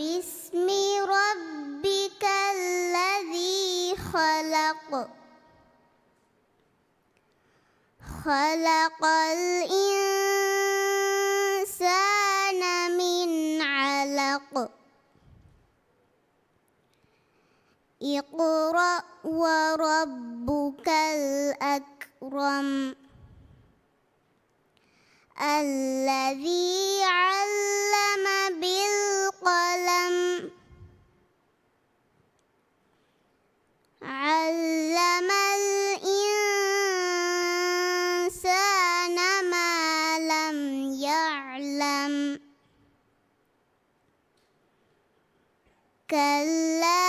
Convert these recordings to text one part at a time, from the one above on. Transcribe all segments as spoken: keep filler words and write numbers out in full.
بِاسْمِ رَبِّكَ الَّذِي خَلَقَ. خَلَقَ الْإِنسَانَ مِنْ عَلَقٍ. اقْرَأْ وَرَبُّكَ الْأَكْرَمُ. الَّذِي عَلَّمَ بِالْقَلَمِ. عَلَّمَ الْإِنسَانَ مَا لَمْ يَعْلَمْ. كَلَّا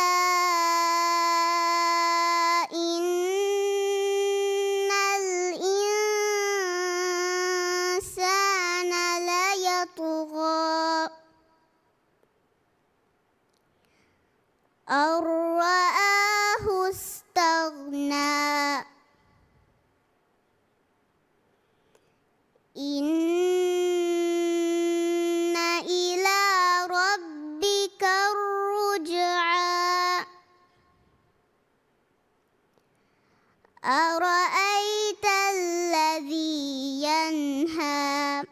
إِنَّ الْإِنسَانَ لَيَطْغَىٰ. أَن رَّآهُ اسْتَغْنَىٰ. إِنَّ إِلَىٰ رَبِّكَ الرُّجْعَىٰ. أَرَأَيْتَ الَّذِي يَنْهَىٰ.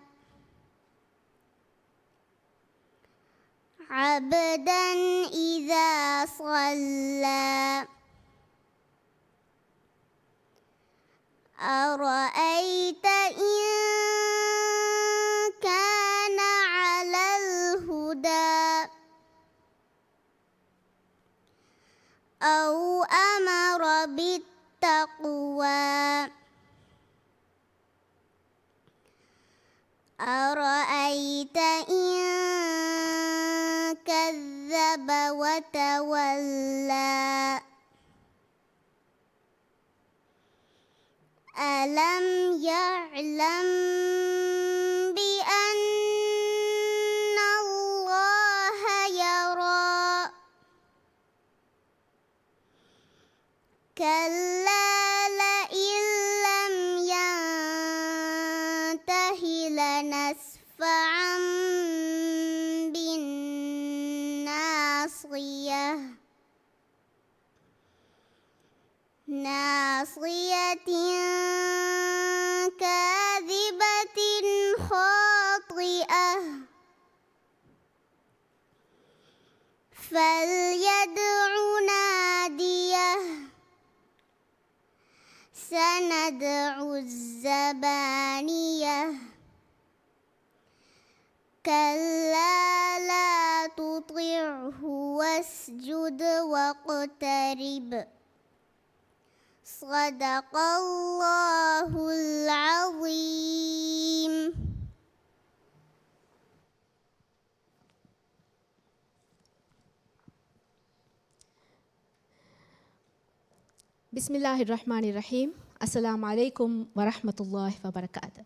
عَبْدًا إِذَا صَلَّىٰ. أَرَأَيْتَ إِن كَانَ عَلَى الْهُدَىٰ. أَوْ أَمَرَ بِالتَّقْوَىٰ. أَرَأَيْتَ إِن كَذَّبَ وَتَوَلَّىٰ. أَلَمْ يَعْلَم بِأَنَّ اللَّهَ يَرَىٰ. كَلَّا لَئِن لَّمْ يَنتَهِ لَنَسْفَعًا بِالنَّاصِيَةِ. نَاصِيَةٍ كَاذِبَةٍ خَاطِئَةٍ. فَلْيَدْعُ نَادِيَهُ. سَنَدْعُ الزَّبَانِيَةَ. كَلَّا لَا تُطِعْهُ وَاسْجُدْ وَاقْتَرِب. صَدَقَ اللَّهُ الْعَظِيمُ. ބިސްމިއްލާހިއްރަޙްމާނިއްރަޙީމް. އައްސަލާމު ޢަލައިކުމް ވަރަޙްމަތުﷲި ވަބަރަކާތު.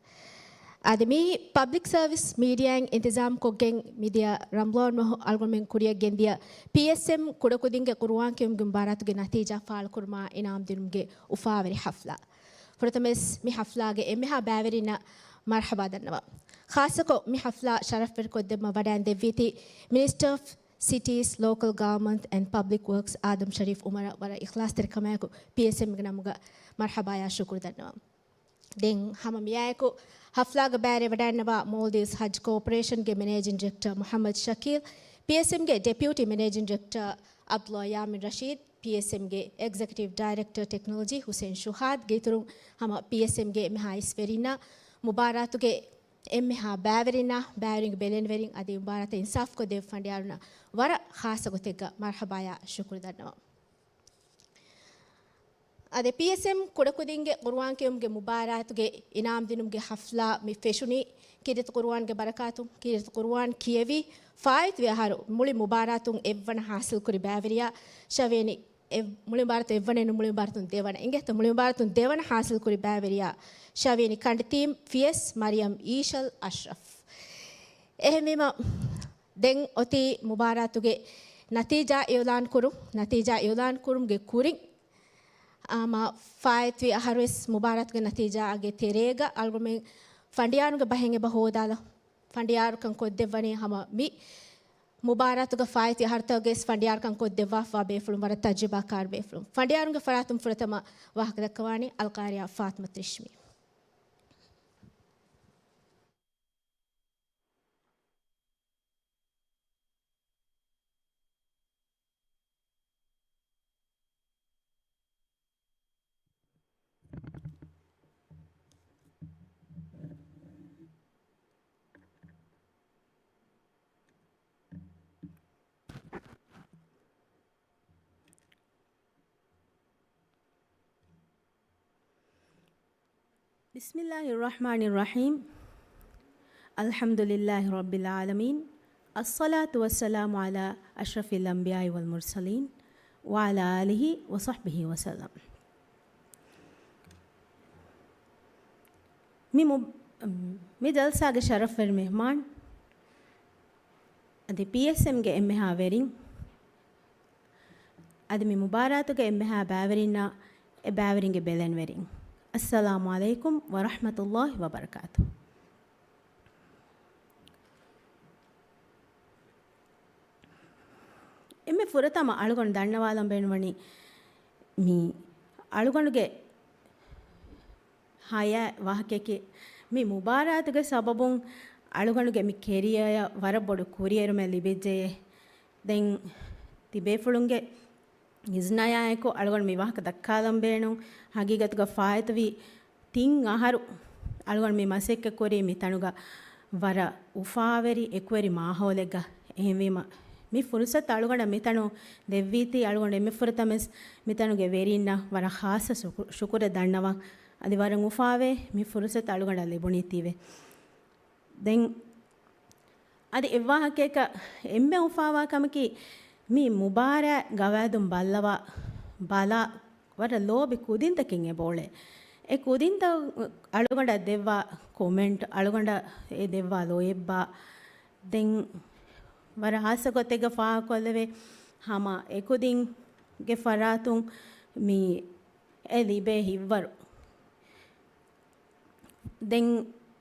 އާދެ، މީ ޕަބްލިކް ސަރވިސް މީޑިއާއިން އިންތިޒާމް ކޮށްގެން މިދިޔަ ރަމަޟާން މަހު އަޅުގަނޑުމެން ކުރިއަށް ގެންދިޔަ ޕީއެސްއެމް ކުޑަކުދިންގެ ޤުރުއާން ކިޔުމުގެ މުބާރާތުގެ ނަތީޖާ ފާޅުކުރުމާ އިނާމް ދިނުމުގެ އުފާވެރި ޙަފްލާ. ފުރަތަމަވެސް މި ޙަފްލާގެ އެންމެހާ ބައިވެރިންނަށް މަރްޙަބާ ދަންނަވަން. ޚާއްޞަކޮށް މި ޙަފްލާ ޝަރަފްވެރިކޮށްދެއްވަމަށް ވަޑައިން ދެއްވީތީ މިނިސްޓަރ އޮފް ސިޓީސް، ލޯކަލް ގަވަރމަންޓް އެންޑް ޕަބްލިކް ވަރކްސް އާދަމް ޝަރީފް އުމަރަށް ވަރަށް އިޚްލާޞްތެރިކަމާއެކު ޕީއެސްއެމްގެ ނަމުގަ މަރްޙަބާޔާ ޝުކުރު ދަންނަވަން. ދެން ހަމަ މިއާއެކު ޙަފްލާގަ ބައިވެރިވަޑައިންނަވާ މޯލްޑިވްސް ޙައްޖް ކޯޕަރޭޝަންގެ މެނޭޖިން ޑިރެކްޓަރ މުޙައްމަދު ޝަކީލް، ޕީއެސްއެމްގެ ޑެޕިއުޓީ މެނޭޖިން ޑިރެކްޓަރ ޢަބްދުﷲ ޔާމިން ރަޝީދް، ޕީއެސްއެމްގެ އެގްޒެކެޓިވް ޑައިރެކްޓަރ ޓެކްނޮލޮޖީ ޙުސެއިން ޝުހާދްގެ އިތުރުން ހަމަ ޕީއެސްއެމްގެ އެންމެހާ އިސްވެރިންނަށް މުބާރާތުގެ އެންމެހާ ބައިވެރިންނާ، ބައިވެރިންގެ ބެލެނިވެރިން އަދި މުބާރާތަށް އިންސާފްކޮށްދެއްވި ފަނޑިޔާރުންނަށް ވަރަށް ޚާއްޞަ ގޮތެއްގަ މަރްޙަބާޔާ ޝުކުރު ދަންނަވަން. އާދެ، ޕީއެސްއެމް ކުޑަކުދިންގެ ޤުރުއާން ކިޔުމުގެ މުބާރާތުގެ އިނާމް ދިނުމުގެ ޙަފްލާ މި ފެށުނީ ކީރިތި ޤުރުއާންގެ ބަރަކާތުން. ކީރިތި ޤުރުއާން ކިޔެވި ފާއިތުވި އަހަރު މުޅި މުބާރާތުން އެއްވަނަ ޙާޞިލްކުރި ބައިވެރިޔާ ޝަވޭނި އެ-، މުޅި މުބާރާތުން އެއްވަނައެއްނު، މުޅި މުބާރާތުން ދެވަނަ އިނގޭތޯ، މުޅި މުބާރާތުން ދެވަނަ ޙާޞިލްކުރި ބައިވެރިޔާ ޝަވޭނި ކަނޑިތީމް ފިޔަސް މަރިޔަމް އީޝަލް އަޝްރަފް. އެހެންވީމަ، ދެން އޮތީ މުބާރާތުގެ ނަތީޖާ އިޢުލާން ކުރުން. ނަތީޖާ އިޢުލާން ކުރުމުގެ ކުރިން، އާ، މާ ފާއިތުވި އަހަރުވެސް މުބާރާތުގެ ނަތީޖާގެ ތެރޭގަ އަޅުގަނޑުމެން ފަނޑިޔާރުންގެ ބަހެއް އެބަ ހޯދާލަން. ފަނޑިޔާރުކަން ކޮށްދެއްވަނީ ހަމަ މި މުބާރާތުގަ ފާއިތު އަހަރުތަކުގައި ވެސް ފަނޑިޔާރުކަން ކޮށްދެއްވާފަވާ ބޭފުޅުން ވަރަށް ތަޖުރިބާކާރު ބޭފުޅުން. ފަނޑިޔާރުންގެ ފަރާތުން ފުރަތަމަ ވާހަކަ ދައްކަވާނީ އަލްޤާރިއާ ފާތިމަތު ރިޝްމީ. بسم الله الرحمن الرحيم. الحمد لله رب العالمين. الصلاة والسلام على أشرف الأنبياء والمرسلين وعلى آله وصحبه وسلم. މި މު-، މި ޖަލްސާގެ ޝަރަފްވެރި މެހްމާން އަދި ޕީއެސްއެމްގެ އެންމެހާ ވެރިން، އަދި މި މުބާރާތުގެ އެންމެހާ ބައިވެރިންނާ އެ ބައިވެރިންގެ ބެލެނިވެރިން، އައްސަލާމު ޢަލައިކުމް ވަރަޙްމަތުﷲ ވަބަރަކާތު. އެންމެ ފުރަތަމަ އަޅުގަނޑު ދަންނަވާލަން ބޭނުންވަނީ، މި އަޅުގަނޑުގެ ހަޔާ ވާހަކައަކީ، މި މުބާރާތުގެ ސަބަބުން އަޅުގަނޑުގެ މި ކެރިއަރަށް ވަރަށް ބޮޑު ކުރިއެރުމެއް ލިބިއްޖެޔޭ. ދެން ތިބޭފުޅުންގެ އިޒްނަޔާއެކު އަޅުގަނޑު މި ވާހަކަ ދައްކާލަން ބޭނުން. ހަގީގަތުގަ ފާއިތުވި ތިން އަހަރު އަޅުގަނޑު މި މަސައްކަތް ކުރީ މި ތަނުގަ ވަރަށް އުފާވެރި އެކުވެރި މާހައުލެއްގަ. އެހެންވީމަ، މި ފުރުސަތު އަޅުގަނޑަށް މި ތަނު ދެއްވީތީ، އަޅުގަނޑު އެންމެ ފުރަތަމަސް މި ތަނުގެ ވެރިންނަށް ވަރަށް ޚާއްޞަ ޝުކު-، ޝުކުރެއް ދަންނަވަން. އަދި ވަރަށް އުފާވޭ މި ފުރުސަތު އަޅުގަނޑަށް ލިބުނީތީވެ. ދެން އަދި އެއްވާހަކައަކަށް އެންމެ އުފާވާ ކަމަކީ، މި މުބާރާތް ގަވާއިދުން ބައްލަވާ، ބަލާ، ވަރަށް ލޯބި ކުދިންތަކެއް އެބައުޅޭ. އެ ކުދިންތައް އަޅުގަނޑަށް ދެއްވާ ކޮމެންޓް، އަޅުގަނޑަށް އެ ދެއްވާ ލޯތްބާ، ދެން ވަރަށް ހާއްސަ ގޮތެއްގަ ފާހަގަކޮށްލެވޭ، ހަމަ އެ ކުދިންގެ ފަރާތުން މި އެ ލިބޭ ހިތްވަރު. ދެން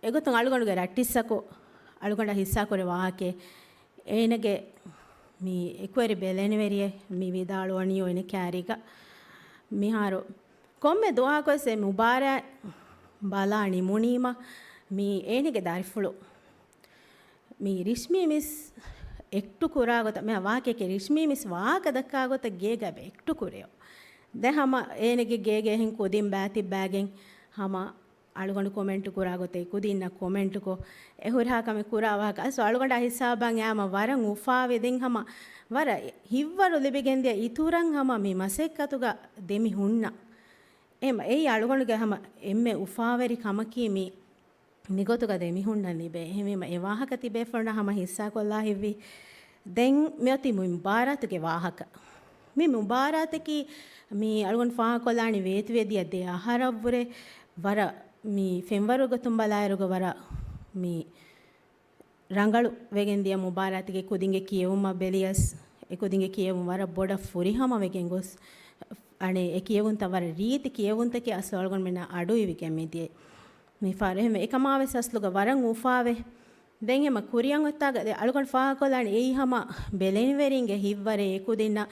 އެގޮތުން އަޅުގަނޑުގެ ރައްޓިއްސަކު އަޅުގަނޑަށް ހިއްސާކުރެ ވާހަކައެއް، އޭނަގެ މި އެކުވެރި ބެލެނިވެރިއެއް މި ވިދާޅުވަނީ އޭނަ ކާރީގަ. މިހާރު ކޮންމެ ދުވަހަކުވެސް އެ މުބާރާތް ބަލާ ނިމުނީމަ، މި އޭނަގެ ދަރިފުޅު މި ރިޝްމީ މިސް އެކްޓު ކުރާ ގޮތަށް، މި ވާހަކައަކީ ރިޝްމީ މިސް ވާހަކަ ދައްކާ ގޮތަށް ގޭގަ އެބަ އެކްޓު ކުރެޔޯ. ދެން ހަމަ އޭނަގެ ގޭގެ އެހެން ކުދިން ބާތިއްބާގެން ހަމަ އަޅުގަނޑު ކޮމެންޓު ކުރާ ގޮތެއް، ކުދިންނަށް ކޮމެންޓުކޮށް، އެ ހުރިހާ ކަމެއް ކުރާ ވާހަކަ އަސް އަޅުގަނޑާ ހިސާބަށް އައިމަ ވަރަށް އުފާވެ، ދެން ހަމަ ވަރަށް ހިތްވަރު ލިބިގެންދިޔަ އިތުރަށް ހަމަ މި މަސައްކަތުގަ ދެމި ހުންނަ. އެ، އެއީ އަޅުގަނޑުގެ ހަމަ އެންމެ އުފާވެރި ކަމަކީ މި މިގޮތުގަ ދެމިހުންނަން ލިބޭ. އެހެންވީމަ، އެ ވާހަކަ ތިބޭފުޅުންނަށް ހަމަ ހިއްސާކޮށްލާ ހިތްވި. ދެން މިއޮތީ މި މުބާރާތުގެ ވާހަކަ. މި މުބާރާތަކީ މި އަޅުގަނޑު ފާހަގަކޮށްލާނީ ވޭތުވެދިޔަ ދެ އަހަރަށްވުރެ ވަރަށް މި ފެންވަރު ގޮތުން ބަލާއިރުގަ ވަރަށް މި ރަނގަޅު ވެގެން ދިޔަ މުބާރާތެއް. ކުދިންގެ ކިޔެވުމަށް ބެލިޔަސް، އެ ކުދިންގެ ކިޔެވުން ވަރަށް ބޮޑަށް ފުރިހަމަ ވެގެން ގޮސް، އަނެއް އެ ކިޔެވުންތައް ވަރަށް ރީތި ކިޔެވުންތަކެއް އަސްލު އަޅުގަނޑުމެންނަށް އަޑުއިވިގެން މިދިޔަ މި ފަހަރު. އެހެންވެ، އެކަމާވެސް އަސްލުގަ ވަރަށް އުފާވެ. ދެން ހަމަ ކުރިއަށް އޮތާގަ އަޅުގަނޑު ފާހަގަކޮށްލާނީ އެއީ ހަމަ ބެލެނިވެރިންގެ ހިތްވަރެއް، އެ ކުދިންނަށް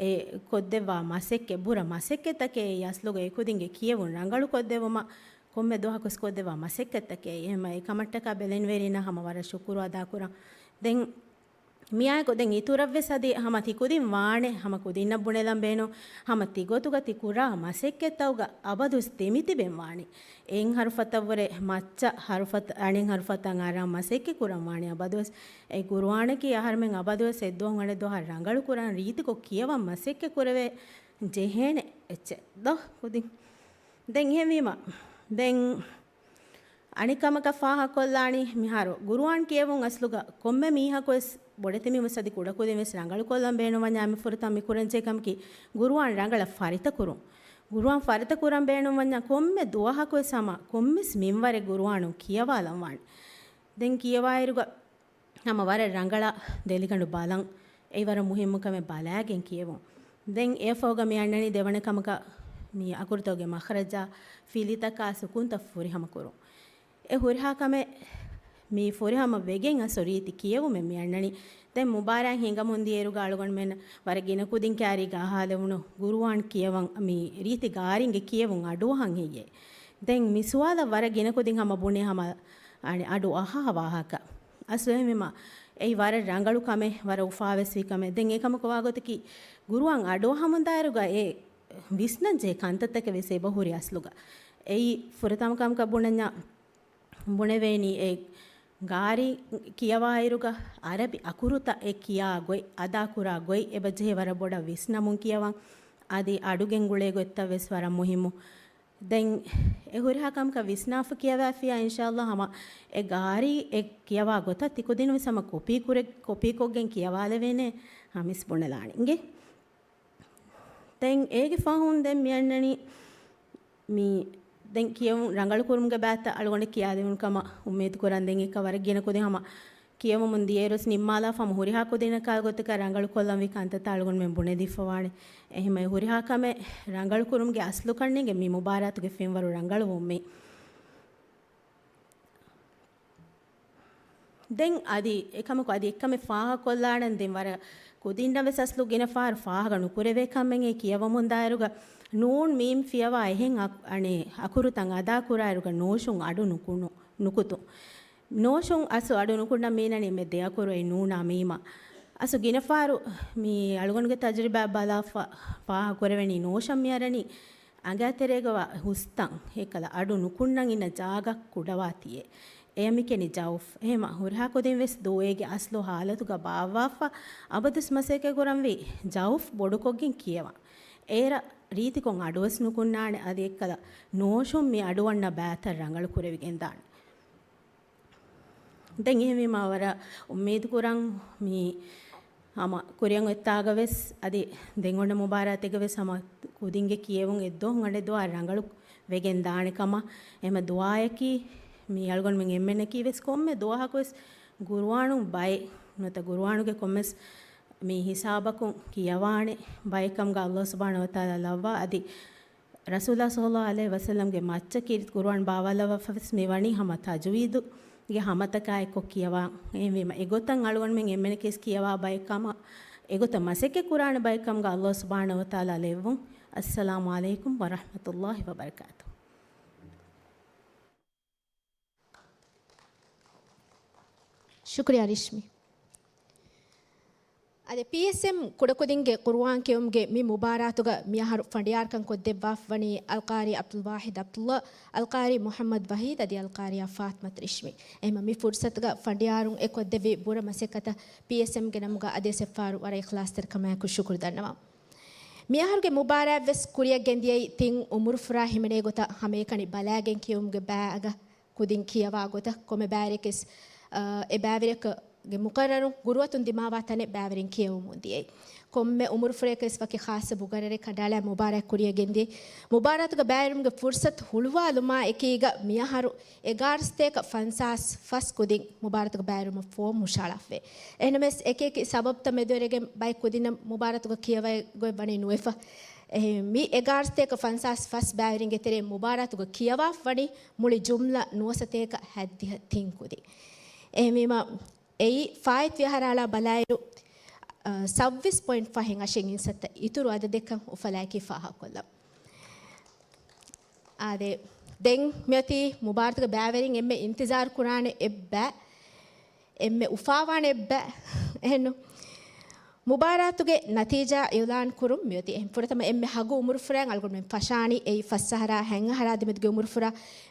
އެ ކޮށްދެއްވާ މަސައްކަތް، ބުރަ މަސައްކަތްތަކެއް. އެއީ އަސްލުގަ އެ ކުދިންގެ ކިޔެވުން ރަނގަޅު ކޮށްދެއްވުމަށް ކޮންމެ ދުވަހަކުވެސް ކޮށްދެއްވާ މަސައްކަތްތަކެއް. އެހެންވީމަ، އެ ކަމަށްޓަކާ ބެލެނިވެރިންނަށް ހަމަ ވަރަށް ޝުކުރު އަދާކުރަން. ދެން މިއާއެކު ދެން އިތުރަށްވެސް އަދި ހަމަ ތި ކުދިން ވާނެ، ހަމަ ކުދިންނަށް ބުނެލަން ބޭނުން، ހަމަ ތިގޮތުގަ ތި ކުރާ މަސައްކަތްތަކުގަ އަބަދުވެސް ދެމިތިބެން ވާނެ. އެއިން ހަރުފަތަށްވުރެ މައްޗަށް ހަރުފަތަށް، އަނެއް ހަރުފަތަށް އަރާ މަސައްކަތް ކުރަން ވާނެ އަބަދުވެސް. އެ ގުރުއާނަކީ އަހަރުމެން އަބަދުވެސް އެއްދުވަހުން އަނެއްދުވަހަށް ރަނގަޅު ކުރާން ރީތިކޮށް ކިޔަވަން މަސައްކަތް ކުރެވޭ ޖެހޭނެ އެއްޗެއް ދޯ ކުދިން. ދެން އެހެންވީމަ، ދެން އަނެއް ކަމަކަށް ފާހަގަކޮށްލާނީ، މިހާރު ގުރުއާން ކިޔެވުން އަސްލުގަ ކޮންމެ މީހަކުވެސް، ބޮޑެތި މީހުންވެސް އަދި ކުޑަކުދިންވެސް ރަނގަޅުކޮށްލަން ބޭނުންވަންޏާ، މި ފުރަތަމަ މި ކުރަންޖެހޭ ކަމަކީ ގުރުއާން ރަނގަޅަށް ފަރިތަކުރުން. ގުރުއާން ފަރިތަކުރަން ބޭނުންވަންޏާ، ކޮންމެ ދުވަހަކުވެސް ހަމަ ކޮންމެސް މިންވަރެއް ގުރުއާނުން ކިޔަވާލަން ވާނެ. ދެން ކިޔަވާއިރުގަ ހަމަ ވަރަށް ރަނގަޅަށް ދެލިގަނޑު ބަލަން، އެއީ ވަރަށް މުހިއްމު ކަމެއް ބަލާގެން ކިޔެވުން. ދެން އެއަށްފަހުގަ މި އަންނަނީ ދެވަނަ ކަމަކަށް މި އަކުރުތަކުގެ މަޚްރަޖާ ފިލިތަކާ ސުކޫންތައް ފުރިހަމަ ކުރުން. އެ ހުރިހާ ކަމެއް މި ފުރިހަމަ ވެގެން އަސް ރީތި ކިޔެވުމެއް މި އަންނަނީ. ދެން މުބާރާތް ހިނގަމުން ދިޔައިރުގަ އަޅުގަނޑުމެން ވަރަށް ގިނަ ކުދިން ކާރީގަ އަހާލެވުނު ގުރުއާން ކިޔަވަން މި ރީތި ގާރިންގެ ކިޔެވުން އަޑުއަހަން ހެއްޔޭ؟ ދެން މި ސުވާލަށް ވަރަށް ގިނަ ކުދިން ހަމަ ބުނޭ ހަމަ އަނެ އަޑު އަހާ ވާހަކަ. އަސްލު އެހެންވީމަ އެއީ ވަރަށް ރަނގަޅު ކަމެއް، ވަރަށް އުފާވެސް ވި ކަމެއް. ދެން އެކަމަކު ވާގޮތަކީ ގުރުއާން އަޑުއަހަމުންދާއިރުގަ އެ ވިސްނަންޖެހޭ ކަންތައްތަކެއް ވެސް އެބަހުރި އަސްލުގަ. އެއީ ފުރަތަމަ ކަމަކަށް ބުނަންޏާ ބުނެވޭނީ އެ ގާރި ކިޔަވާއިރުގަ އަރަބި އަކުރުތައް އެ ކިޔާ ގޮތް، އަދާކުރާ ގޮތް އެބަ ޖެހޭ ވަރަށް ބޮޑަށް ވިސްނަމުން ކިޔަވަން. އަދި އަޑުގެން ގުޅޭ ގޮތްތައް ވެސް ވަރަށް މުހިއްމު. ދެން އެ ހުރިހާ ކަމަކަށް ވިސްނާފަ ކިޔަވާފިޔާ އިންޝާﷲ ހަމަ އެ ގާރި އެ ކިޔަވާ ގޮތަށް ތިކުދިން ވެސް ހަމަ ކޮޕީ ކުރެ-، ކޮޕީކޮށްގެން ކިޔަވާލެވޭނެ ހަމަ ވެސް ބުނެލާނެ. އިނގޭ؟ ދެން އޭގެ ފަހުން ދެން މި އަންނަނީ މި ދެން ކިޔެވުން ރަނގަޅު ކުރުމުގެ ބައިތައް އަޅުގަނޑަށް ކިޔާދެވުނު ކަމަށް އުއްމީދު ކުރަން. ދެން އެކަ ވަރަށް ގިނަ ކުދިން ހަމަ ކިޔެވުމުން ދިޔައިރުވެސް ނިންމާލާފަ ހަމަ ހުރިހާ ކުދިންނަކާ ގޮތަކަށް ރަނގަޅު ކޮށްލަން ވީ ކަންތައްތައް އަޅުގަނޑުމެން ބުނެދީފަވާނެ. އެހެންމަ އެ ހުރިހާ ކަމެއް ރަނގަޅު ކުރުމުގެ އަސްލު ކަންނޭނގެ މި މުބާރާތުގެ ފިންވަރު ރަނގަޅުވުން މީ. ދެން އަދި އެކަމަކު އަދި އެއްކަމެއް ފާހަގަކޮށްލާނަން. ދެން ވަރަށް ކުދިންނަށް ވެސް އަސްލު ގިނަ ފަހަރު ފާހަގަ ނުކުރެވޭ ކަމެއް އެ ކިޔަވަމުންދާއިރުގަ ނޫން މީމް ފިޔަވާ އެހެން އަ-، އަނެއް އަކުރުތައް އަދާކުރާއިރުގަ ނޯޝުން އަޑު ނުކުނު-، ނުކުތު. ނޯޝުން އަސްލު އަޑު ނުކުންނަ މީނަނީ މެ ދެ އަކުރު އެ ނޫނާ މީމާ. އަސްލު ގިނަ ފަހަރު މި އަޅުގަނޑުގެ ތަޖުރިބާ ބަލާފަ ފާހަގަކުރެވެނީ ނޯޝަން މި އަރަނީ އަނގައިތެރޭގަ ވާ ހުސްތަން އެކަލަ އަޑު ނުކުންނަން އިންނަ ޖާގަ ކުޑަވާތީއޭ. އެޔަށް މި ކިޔަނީ ޖައުފް. އެހެމަ ހުރިހާ ކުދިން ވެސް ދޫ އޭގެ އަސްލު ހާލަތުގަ ބާއްވާފަ އަބަދުސް މަސައްކަތް ކުރަންވީ ޖައުފް ބޮޑުކޮށްގެން ކިޔަވަން. އޭރަށް ރީތިކޮށް އަޑުވެސް ނުކުންނާނެ. އަދި އެއްކަލަ ނޯޝުން މި އަޑުއަންނަ ބައިތައް ރަނގަޅު ކުރެވިގެންދާނެ. ދެން އެހެންވީމާ ވަރަށް އުއްމީދު ކުރަން މި ހަމަ ކުރިއަށް އޮތްތާގަ ވެސް އަދި ދެން އޮންނަ މުބާރާތެއްގަ ވެސް ހަމަ ކުދިންގެ ކިޔެވުން އެއްދުވަހުން އަނެއް ދުވަހަށް ރަނގަޅު ވެގެން ދާނެ ކަމަށް. އެހެމަ ދުޢާއަކީ މި އަޅުގަނޑުމެން އެންމެންނަކީ ވެސް ކޮންމެ ދުވަހަކު ވެސް ގުރުއާނުން ބައެއް ނުވަތަ ގުރުއާނުގެ ކޮންމެސް މި ހިސާބަކުން ކިޔަވާނެ ބައެއް ކަމުގަ ﷲ ސުބްޙާނަހޫ ވަތަޢާލާ ލައްވާ އަދި ރަސޫލާ ޞައްލަﷲު ޢަލައިހި ވަސައްލަމްގެ މައްޗަށް ކީރިތި ގުރުއާން ބާވާލައްވާފަވެސް މި ވަނީ ހަމަ ތަޖުވީދުގެ ހަމަތަކާއެއްކޮށް ކިޔަވާ. އެހެންވީމަ އެގޮތަށް އަޅުގަނޑުމެން އެންމެނަކީވެސް ކިޔަވާ ބައެއް ކަމަށް، އެގޮތަށް މަސައްކަތް ކުރާނެ ބައެއް ކަމުގަ ﷲ ސުބްޙާނަހޫ ވަތަޢާލާ ލެއްވުން. އައްސަލާމު ޢަލައިކުމް ވަރަޙްމަތުﷲި ވަބަރަކާތުހު. ޝުކުރިއްޔާ ރިޝްމީ. އަދި ޕީއެސްއެމް ކުޑަކުދިންގެ ޤުރުއާން ކިޔެވުމުގެ މި މުބާރާތުގަ މިއަހަރު ފަނޑިޔާރުކަން ކޮށްދެއްވާފަ ވަނީ އަލްޤާރީ ޢަބްދުލް ވާޙިދް ޢަބްދުﷲ، އަލްޤާރީ މުޙައްމަދު ވަޙީދް އަދި އަލްޤާރިޔާ ފާތިމަތު ރިޝްމީ. އެހެމަ މި ފުރުޞަތުގަ ފަނޑިޔާރުން އެ ކޮށްދެއްވި ބުރަ މަސައްކަތަށް ޕީއެސްއެމްގެ ނަމުގަ އަދިވެސް އެއްފަހަރު ވަރަށް އިޚްލާޞްތެރިކަމާއެކު ޝުކުރު ދަންނަވަން. މިއަހަރުގެ މުބާރާތްވެސް ކުރިއަށް ގެންދިޔައީ ތިން އުމުރުފުރާ ހިމެނޭ ގޮތަށް ހަމައެކަނި ބަލާގެން ކިޔެވުމުގެ ބައިގަ ކުދިން ކިޔަވާ ގޮތަށް ކޮންމެ ބައިވެރިޔަކުވެސް، އަ، އެ ބައިވެރިޔަކުގެ މުޤައްރަރު ގުރުއަތުން ދިމާވާ ތަނެއް ބައިވެރިން ކިޔެވުމުން ދިޔައީ. ކޮންމެ އުމުރުފުރަޔަކުވެސް ވަކި ޚާއްޞަ މުޤައްރަރެއް ކަނޑައަޅާ މުބާރާތް ކުރިއަށް ގެންދިޔައީ. މުބާރާތުގަ ބައިވެރިވުމުގެ ފުރުޞަތު ހުޅުވާލުމާ އެކީގަ މިއަހަރު އެގާރަ ސަތޭކަ ފަންސާސް ފަސް ކުދިން މުބާރާތުގަ ބައިވެރިވުމަށް ފޯމް ހުށަހަޅާފައި. އެހެންނަމަވެސް އެކިއެކި ސަބަބުތައް މެދުވެރިގެން ބައެއް ކުދިންނަށް މުބާރާތުގަ ކިޔަވައި ގޮތް ވަނީ ނުވެފަ. އެހެން މި އެގާރަ ސަތޭކަ ފަންސާސް ފަސް ބައިވެރިންގެ ތެރެއިން މުބާރާތުގަ ކިޔަވާފަ ވަނީ މުޅި ޖުމްލަ ނުވަސަތޭކަ ހައްދިހަ ތިން ކުދިން. އެހެންވީމަ، އެއީ ފާއިތު ވިޔަހަރާލާ ބަލާއިރު، އަ، ސައުވީސް ޕޮއިންޓް ފަހެއް އަށެއް އިންސައްތަ އިތުރު އަދަދެއްކަން އުފަލާއެކީ ފާހަގަކޮށްލަން. އާދެ، ދެން މިއޮތީ މުބާރާތުގެ ބައިވެރިން އެންމެ އިންތިޒާރު ކުރާނެ އެއްބައި، އެންމެ އުފާވާނެ އެއްބައި، އެހެންނު؟ މުބާރާތުގެ ނަތީޖާ އިޢުލާން ކުރުން މިއޮތީ. އެހެން ފުރަތަމަ އެންމެ ހަގު އުމުރުފުރާއިން އަޅުގަނޑުމެން ފަށާނީ އެއީ ފަސް އަހަރާ ހަތް އަހަރާ ދެމެދުގެ އުމުރުފުރާ.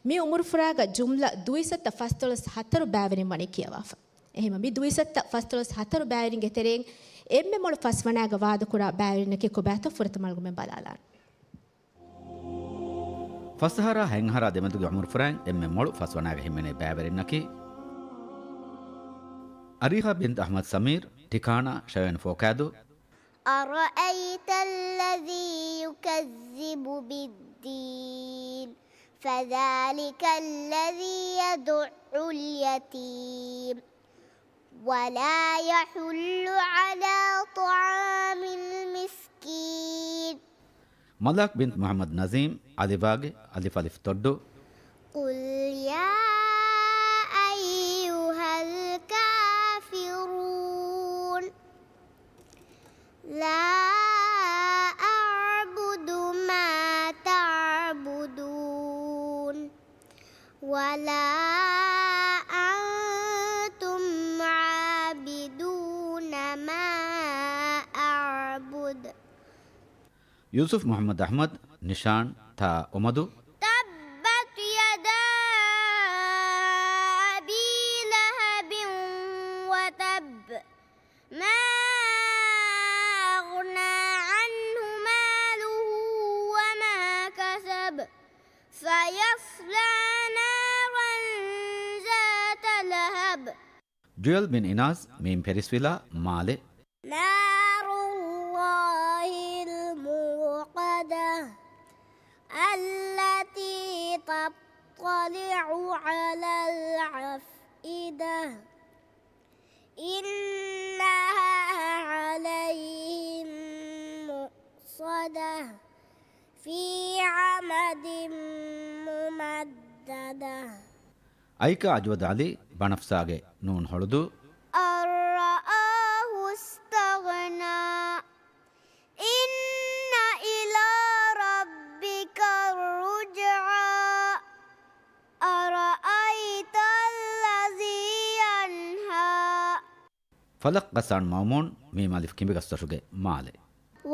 މި އުމުރުފުރާގަ ޖުމްލަ ދުއިސައްތަ ފަސްދޮޅަސް ހަތަރު ބައިވެރިން ވަނީ ކިޔަވާފަ. އެހެންވީމަ މި ދުއިސައްތަ ފަސްދޮޅަސް ހަތަރު ބައިވެރިންގެ ތެރެއިން އެންމެ މޮޅު ފަސްވަނައިގަ ވާދަކުރާ ބައިވެރިންނަކީ ކޮބާތޯ ފުރަތަމަ އަޅުގަނޑުމެން ބަލާލާން. ފަސް އަހަރާ ހަތް އަހަރާ ދެމެދުގެ އުމުރުފުރާއިން އެންމެ މޮޅު ފަސްވަނައިގަ ހިމެނޭ ބައިވެރިންނަކީ އަރީހާ ބިންތު އަޙްމަދު ސަމީރު، ޓިކާނާ ޝަވޭން ފޯކާދޫ. أرأيت الذي يكذب بالدين فذلك الذي يدع اليتيم ولا يحض على طعام المسكين. މަލާކް ބިންތު މުޙައްމަދު ނަޒީމް، އަލިފްބާގެ އަލިފް އަލިފް ތޮއްޑު. قل يا أيها الكافرون. لا أعبد ما تعبدون ولا أنتم عابدون ما أعبد. ޔޫސުފް މުޙައްމަދު އަޙްމަދު، ނިޝާން، ތާ އޮމަދު. تبت يدا أبي لهب وتب. ما أغنى عنه ماله وما كسب. سيصلى نارا ذات لهب. ޖުއެލް ބިން އިނާސް، މީމް ޕެރިސްވިލާ، މާލެ. نار الله الموقدة. التي تطلع على الأفئدة. إنها عليهم مؤصدة. في عمد ممددة. އައިކާ އަޖުވަދު ޢަލީ، ބަނަފްސާގެ ނޫން ހޮޅުދޫ. أن رآه استغنى. إن إلى ربك الرجعى. أرأيت الذي ينهى. ފަލަޤް ޣައްސާން މައުމޫން، މީމް އަލިފް ކިނބިގަސްދޮށުގެ މާލެ.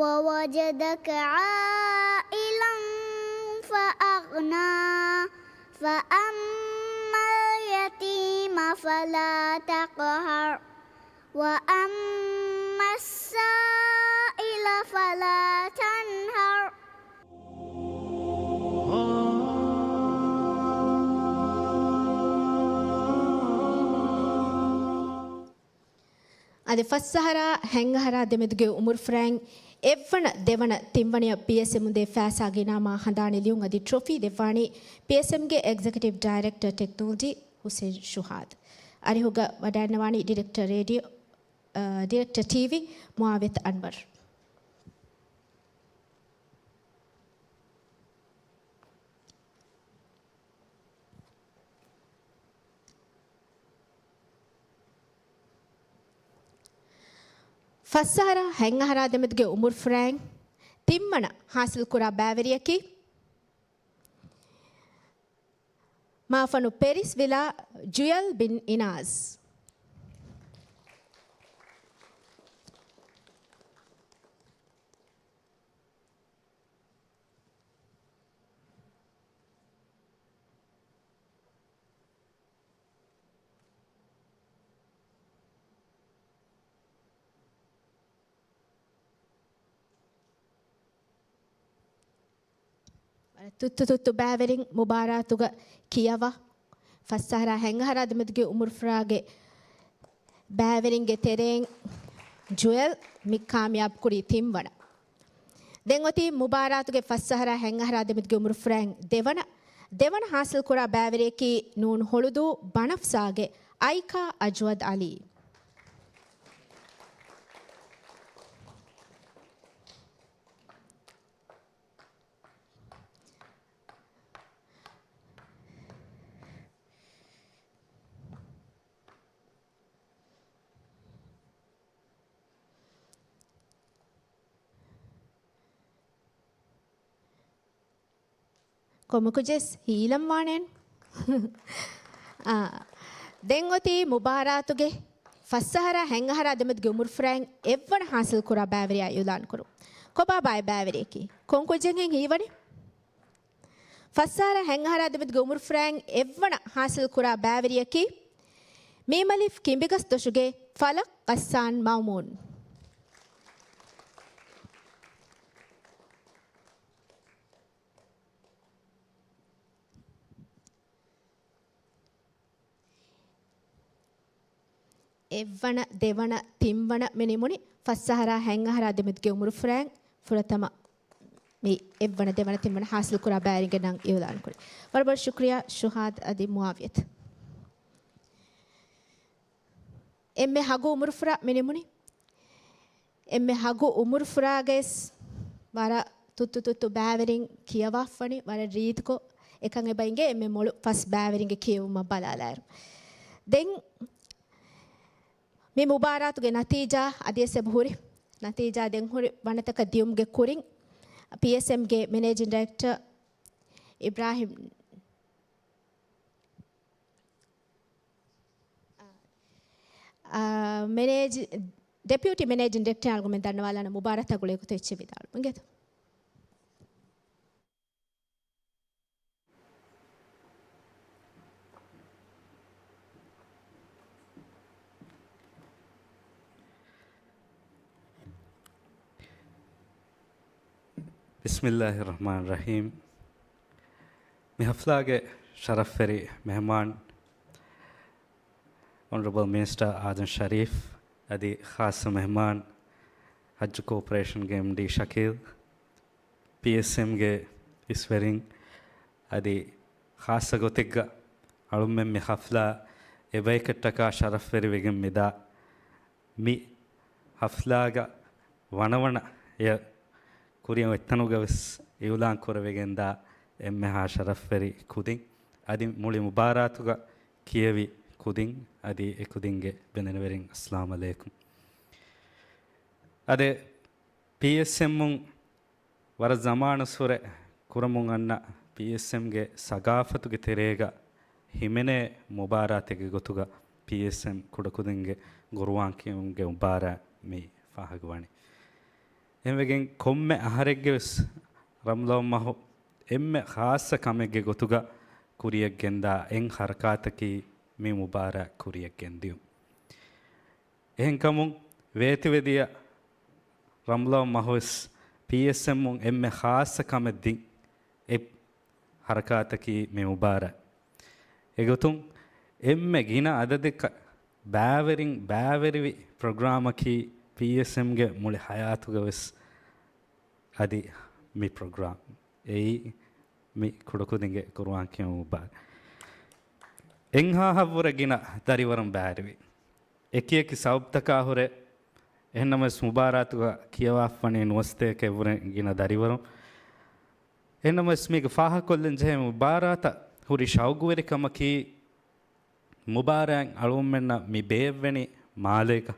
ووجدك عائلا فأغنى. فأما اليتيم فلا تقهر. وأما السائل فلا تنهر. އަދި ފަސްއަހަރާ ހަތްއަހަރާ ދެމެދުގެ އުމުރުފުރާއިން އެއްވަނަ، ދެވަނަ، ތިންވަނަޔަށް ޕީއެސްއެމުން ދޭ ފައިސާގެ އިނާމާ ހަނދާނެ ލިޔުން އަދި ޓްރޮފީ ދެއްވާނީ ޕީއެސްއެމްގެ އެގްޒެކެޓިވް ޑައިރެކްޓަރ ޓެކްނޮލޮޖީ ހުސެން ޝުހާދު. އަރިހުގަ ވަޑައިންނަވާނީ ޑިރެކްޓަރ ރޭޑިއޯ، އަ، ޑިރެކްޓަރ ޓީވީ މުއާވިޔަތު އަންވަރު. ފަސްއަހަރާ ހަތްއަހަރާ ދެމެދުގެ އުމުރުފުރާއިން ތިންވަނަ ހާސިލްކުރާ ބައިވެރިޔަކީ މާފަނު ޕެރިސްވިލާ ޖުއެލް ބިން އިނާޒް. ތުއްތު ތުއްތު ބައިވެރިން މުބާރާތުގަ ކިޔަވާ. ފަސްއަހަރާ ހަތްއަހަރާ ދެމެދުގެ އުމުރުފުރާގެ ބައިވެރިންގެ ތެރެއިން ޖުއެލް މި ކާމިޔާބު ކުރީ ތިންވަނަ. ދެން އޮތީ މުބާރާތުގެ ފަސްއަހަރާ ހަތްއަހަރާ ދެމެދުގެ އުމުރުފުރާއިން ދެވަނަ، ދެވަނަ ހާސިލްކުރާ ބައިވެރިޔަކީ ނޫން ހޮޅުދޫ ބަނަފްސާގެ އައިކާ އަޖްވަދް އަލީ. ކޮމަކުޖެސް ހީލަން ވާނެން. އާ، ދެން އޮތީ މުބާރާތުގެ ފަސްއަހަރާ ހަތްއަހަރާ ދެމެދުގެ އުމުރުފުރާއިން އެއްވަނަ ހާސިލްކުރާ ބައިވެރިޔާ އިޢުލާން ކުރުން. ކޮބާ ބާއި ބައިވެރިޔަކީ؟ ކޮންކޮށް ޖެހެން ހީވަނީ؟ ފަސްއަހަރާ ހަތްއަހަރާ ދެމެދުގެ އުމުރުފުރާއިން އެއްވަނަ ހާސިލްކުރާ ބައިވެރިޔަކީ މީމް އަލިފް ކިނބިގަސްދޮށުގެ ފަލަޤް ޣައްސާން މައުމޫން. އެއްވަނަ، ދެވަނަ، ތިންވަނަ މި ނިމުނީ ފަސްއަހަރާ ހަތްއަހަރާ ދެމެދުގެ އުމުރުފުރާއިން ފުރަތަމަ މި އެއްވަނަ، ދެވަނަ، ތިންވަނަ ހާސިލްކުރާ ބައިވެރިންގެ ނަން އިޢުލާން ކުރި. ވަރަށް ބޮޑަށް ޝުކުރިޔާ ޝުހާދް އަދި މުއާވިޔަތު. އެންމެ ހަގު އުމުރުފުރާ މި ނިމުނީ. އެންމެ ހަގު އުމުރުފުރާގައިސް ވަރަށް ތުއްތު ތުއްތު ބައިވެރިން ކިޔަވާފަނި، ވަރަށް ރީތިކޮށް އެކަން އެބަ އިނގޭ އެންމެ މޮޅު ފަސް ބައިވެރިންގެ ކިޔެވުމަށް ބަލާލާއިރު. ދެން މި މުބާރާތުގެ ނަތީޖާ އަދިވެސް އެބަ ހުރި. ނަތީޖާ ދެން ހުރި ވަނަތަކަށް ދިޔުމުގެ ކުރިން، ޕީއެސްއެމްގެ މެނޭޖިން ޑިރެކްޓަރ އިބްރާހިމް، އާ، މެނޭޖި-، ޑެޕިއުޓީ މެނޭޖިން ޑިރެކްޓަރ އަޅުގަނޑުމެން ދަންނަވާލާނަ މުބާރާތާ ގުޅޭ ގޮތުން އެއްޗެއް ވިދާޅުވަމުން އިނގޭތޯ. ބިސްމިއްލާހި ރަޙްމާނި ރަޙީމް. މި ހަފްލާގެ ޝަރަފްވެރި މެހެމާން، އޮނަރަބަލް މިނިސްޓަރ އާދަމް ޝަރީފް، އަދި ޚާއްޞަ މެހެމާން، ޙައްޖު ކޯޕަރޭޝަންގެ އެމްޑީ ޝަކީލް، ޕީއެސްއެމްގެ އިސްވެރިން، އަދި ޚާއްޞަ ގޮތެއްގަ އަޅުމެން މި ހަފްލާ އެބަޔަކަށްޓަކާ ޝަރަފްވެރިވެގެން މިދާ މި ހަފްލާގަ ވަނަވަނަ އެ ކުރިއަށް އޮތްތަނުގަ ވެސް އިއުލާން ކުރެވިގެންދާ އެންމެހާ ޝަރަފްވެރި ކުދިން، އަދި މުޅި މުބާރާތުގަ ކިޔެވި ކުދިން، އަދި އެ ކުދިންގެ ބެލެނިވެރިން، އައްސަލާމު ޢަލައިކުމް. އާދެ، ޕީއެސްއެމުން ވަރަށް ޒަމާނުއްސުރެ ކުރަމުން އަންނަ ޕީއެސްއެމްގެ ސަގާފަތުގެ ތެރޭގަ ހިމެނޭ މުބާރާތެއްގެ ގޮތުގަ ޕީއެސްއެމް ކުޑަކުދިންގެ ޤުރުއާން ކިޔުމުގެ މުބާރާތް މި ފާހަގަވަނީ. އެހެންވެގެން ކޮންމެ އަހަރެއްގެ ވެސް ރަމަޟާން މަހު އެންމެ ޚާއްޞަ ކަމެއްގެ ގޮތުގަ ކުރިއަށް ގެންދާ އެއް ހަރަކާތަކީ މި މުބާރާތް ކުރިއަށް ގެންދިޔުން. އެހެންކަމުން ވޭތުވެދިޔަ ރަމަޟާން މަހުވެސް ޕީއެސްއެމުން އެންމެ ޚާއްޞަ ކަމެއް ދިން އެއް ހަރަކާތަކީ މި މުބާރާތް. އެގޮތުން އެންމެ ގިނަ އަދަދެއްގަ ބައިވެރިން ބައިވެރިވި ޕްރޮގްރާމަކީ ޕީއެސްއެމްގެ މުޅި ހަޔާތުގަ ވެސް އަދި މި ޕްރޮގްރާމް އެއީ މި ކުޑަކުދިންގެ ޤުރުއާން ކިޔުމުގެ މުބާރާތް. އެއްހާހަށްވުރެ ގިނަ ދަރިވަރުން ބައިވެރިވި. އެކިއެކި ސަބަބުތަކާ ހުރެ، އެހެންނަމަވެސް މުބާރާތުގަ ކިޔަވާފަނީ ނުވަސަތޭކައަށްވުރެ ގިނަ ދަރިވަރުން. އެހެންނަމަވެސް މީގެ ފާހަގަކޮށްލަން ޖެހޭ މުބާރާތަށް ހުރި ޝައުގުވެރިކަމަކީ، މުބާރާތް އަޅުގަނޑުމެންނަށް މި ބޭއްވެނީ މާލޭގަ.